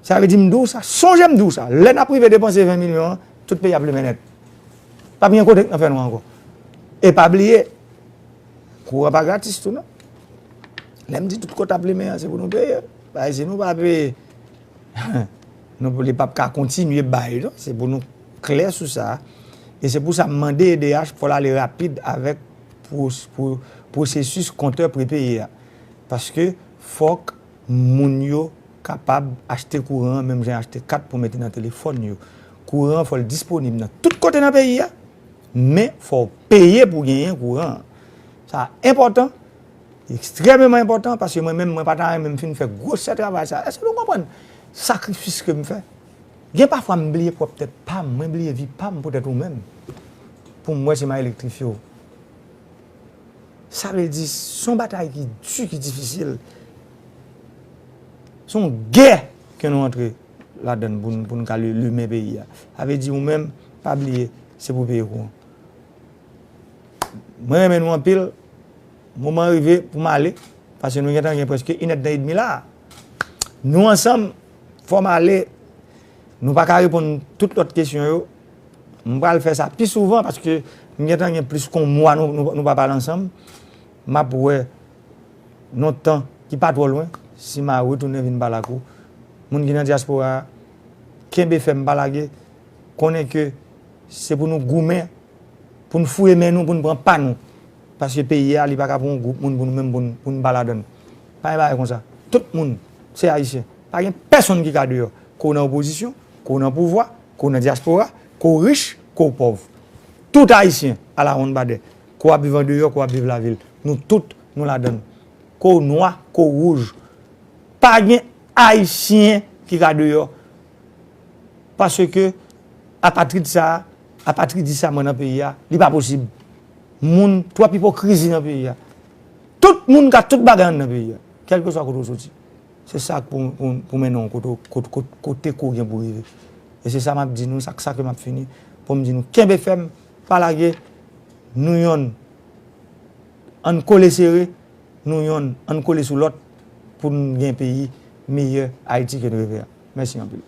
Sa vle di, m di w sa, sonje m di w sa, lè n ap rive depanse ven milyon an, tout peyi ap limen nèt. P ap gen kote k nan fènwa ankò. E pa bliye, kouran pa gratis tou, non. Lè m di tout kote ap limen an, se pou nou peye. Paske si nou pa peye, nou, li p ap ka kontinye bay, non. Se pou nou klè sou sa. E se pou sa m mande E D H pou l ale rapid avèk pwo-, pwo-, pwosesis kontè prepeye a. Paske fòk moun yo kapab achte kouran an, menm jan achte kat pou mete nan telefòn yo. Kouran an, fò l disponib nan tout kote nan peyi a, men fò w peye pou genyen kouran an. Sa enpòtan, ekstrèmeman enpòtan, paske mwen menm, mwen pa ta renmen m fin fè gwosè travay sa. Èske nou konprann sakrifis ke m fè? Gen pafwa m bliye pwòp tèt pa m, mwen bliye vi pa m poutèt ou menm. Pou m wè si m a elektrifye w. Sa vle di, se yon batay ki di, ki difisil. Se yon gè ke nou antre ladann pou n, pou n ka li-, limen peyi a. Sa vle di, ou menm, pa bliye, se pou peye kouran. Mwen renmen nou anpil. Moman rive pou m ale, paske nou gentan gen prèske inèdtan edmi la. Nou ansanm, fò m ale. Nou pa ka reponn tout lòt kesyon yo. M pral fè sa pi souvan paske m gentan gen plis ke yon mwa nou, nou, nou pa pale ansanm. M ap wè nan yon tan ki pa twò lwen, si m a retounen vin pale ak ou. Moun ki nan dyaspora a, kenbe fèm, pa lage. Konnen ke se pou nou goumen, pou n fouye men nou, pou n pran pa nou. Paske peyi a, li pa ka pou yon gwoup moun, pou nou menm, pou n, pou n pa ladann. Pa gen bagay konsa. Tout moun, se Ayisyen. Pa gen pèsonn ki ka deyò. Ke w nan opozisyon, ke w nan pouvwa, ke w nan dyaspora, ke w rich, ke w pòv. Tout Ayisyen, alawonnbadè. Ke w ap viv andeyò, ke w ap viv lavil. Nou tout, nou ladann. Ke w nwa, ke w wouj. Pa gen Ayisyen ki ka deyò. Paske apatrid sa, apatridis sa mwen nan peyi a, li pa posib. Moun, twòp ipokrizi nan peyi a. Tout moun ka tout bagay anndan peyi a, kèlkeswa kote w soti. Se sa k pou, pou, pou mennen w kote, kote, kote, kote ke w gen pou rive. E se sa m ap di nou, sa, sa ke m ap fini, pou m di nou, kenbe fèm, pa lage, nou yonn, ann kole sere, nou yonn, ann kole sou lòt, pou n gen peyi meyè Ayiti ke n reve a. Mèsi anpil.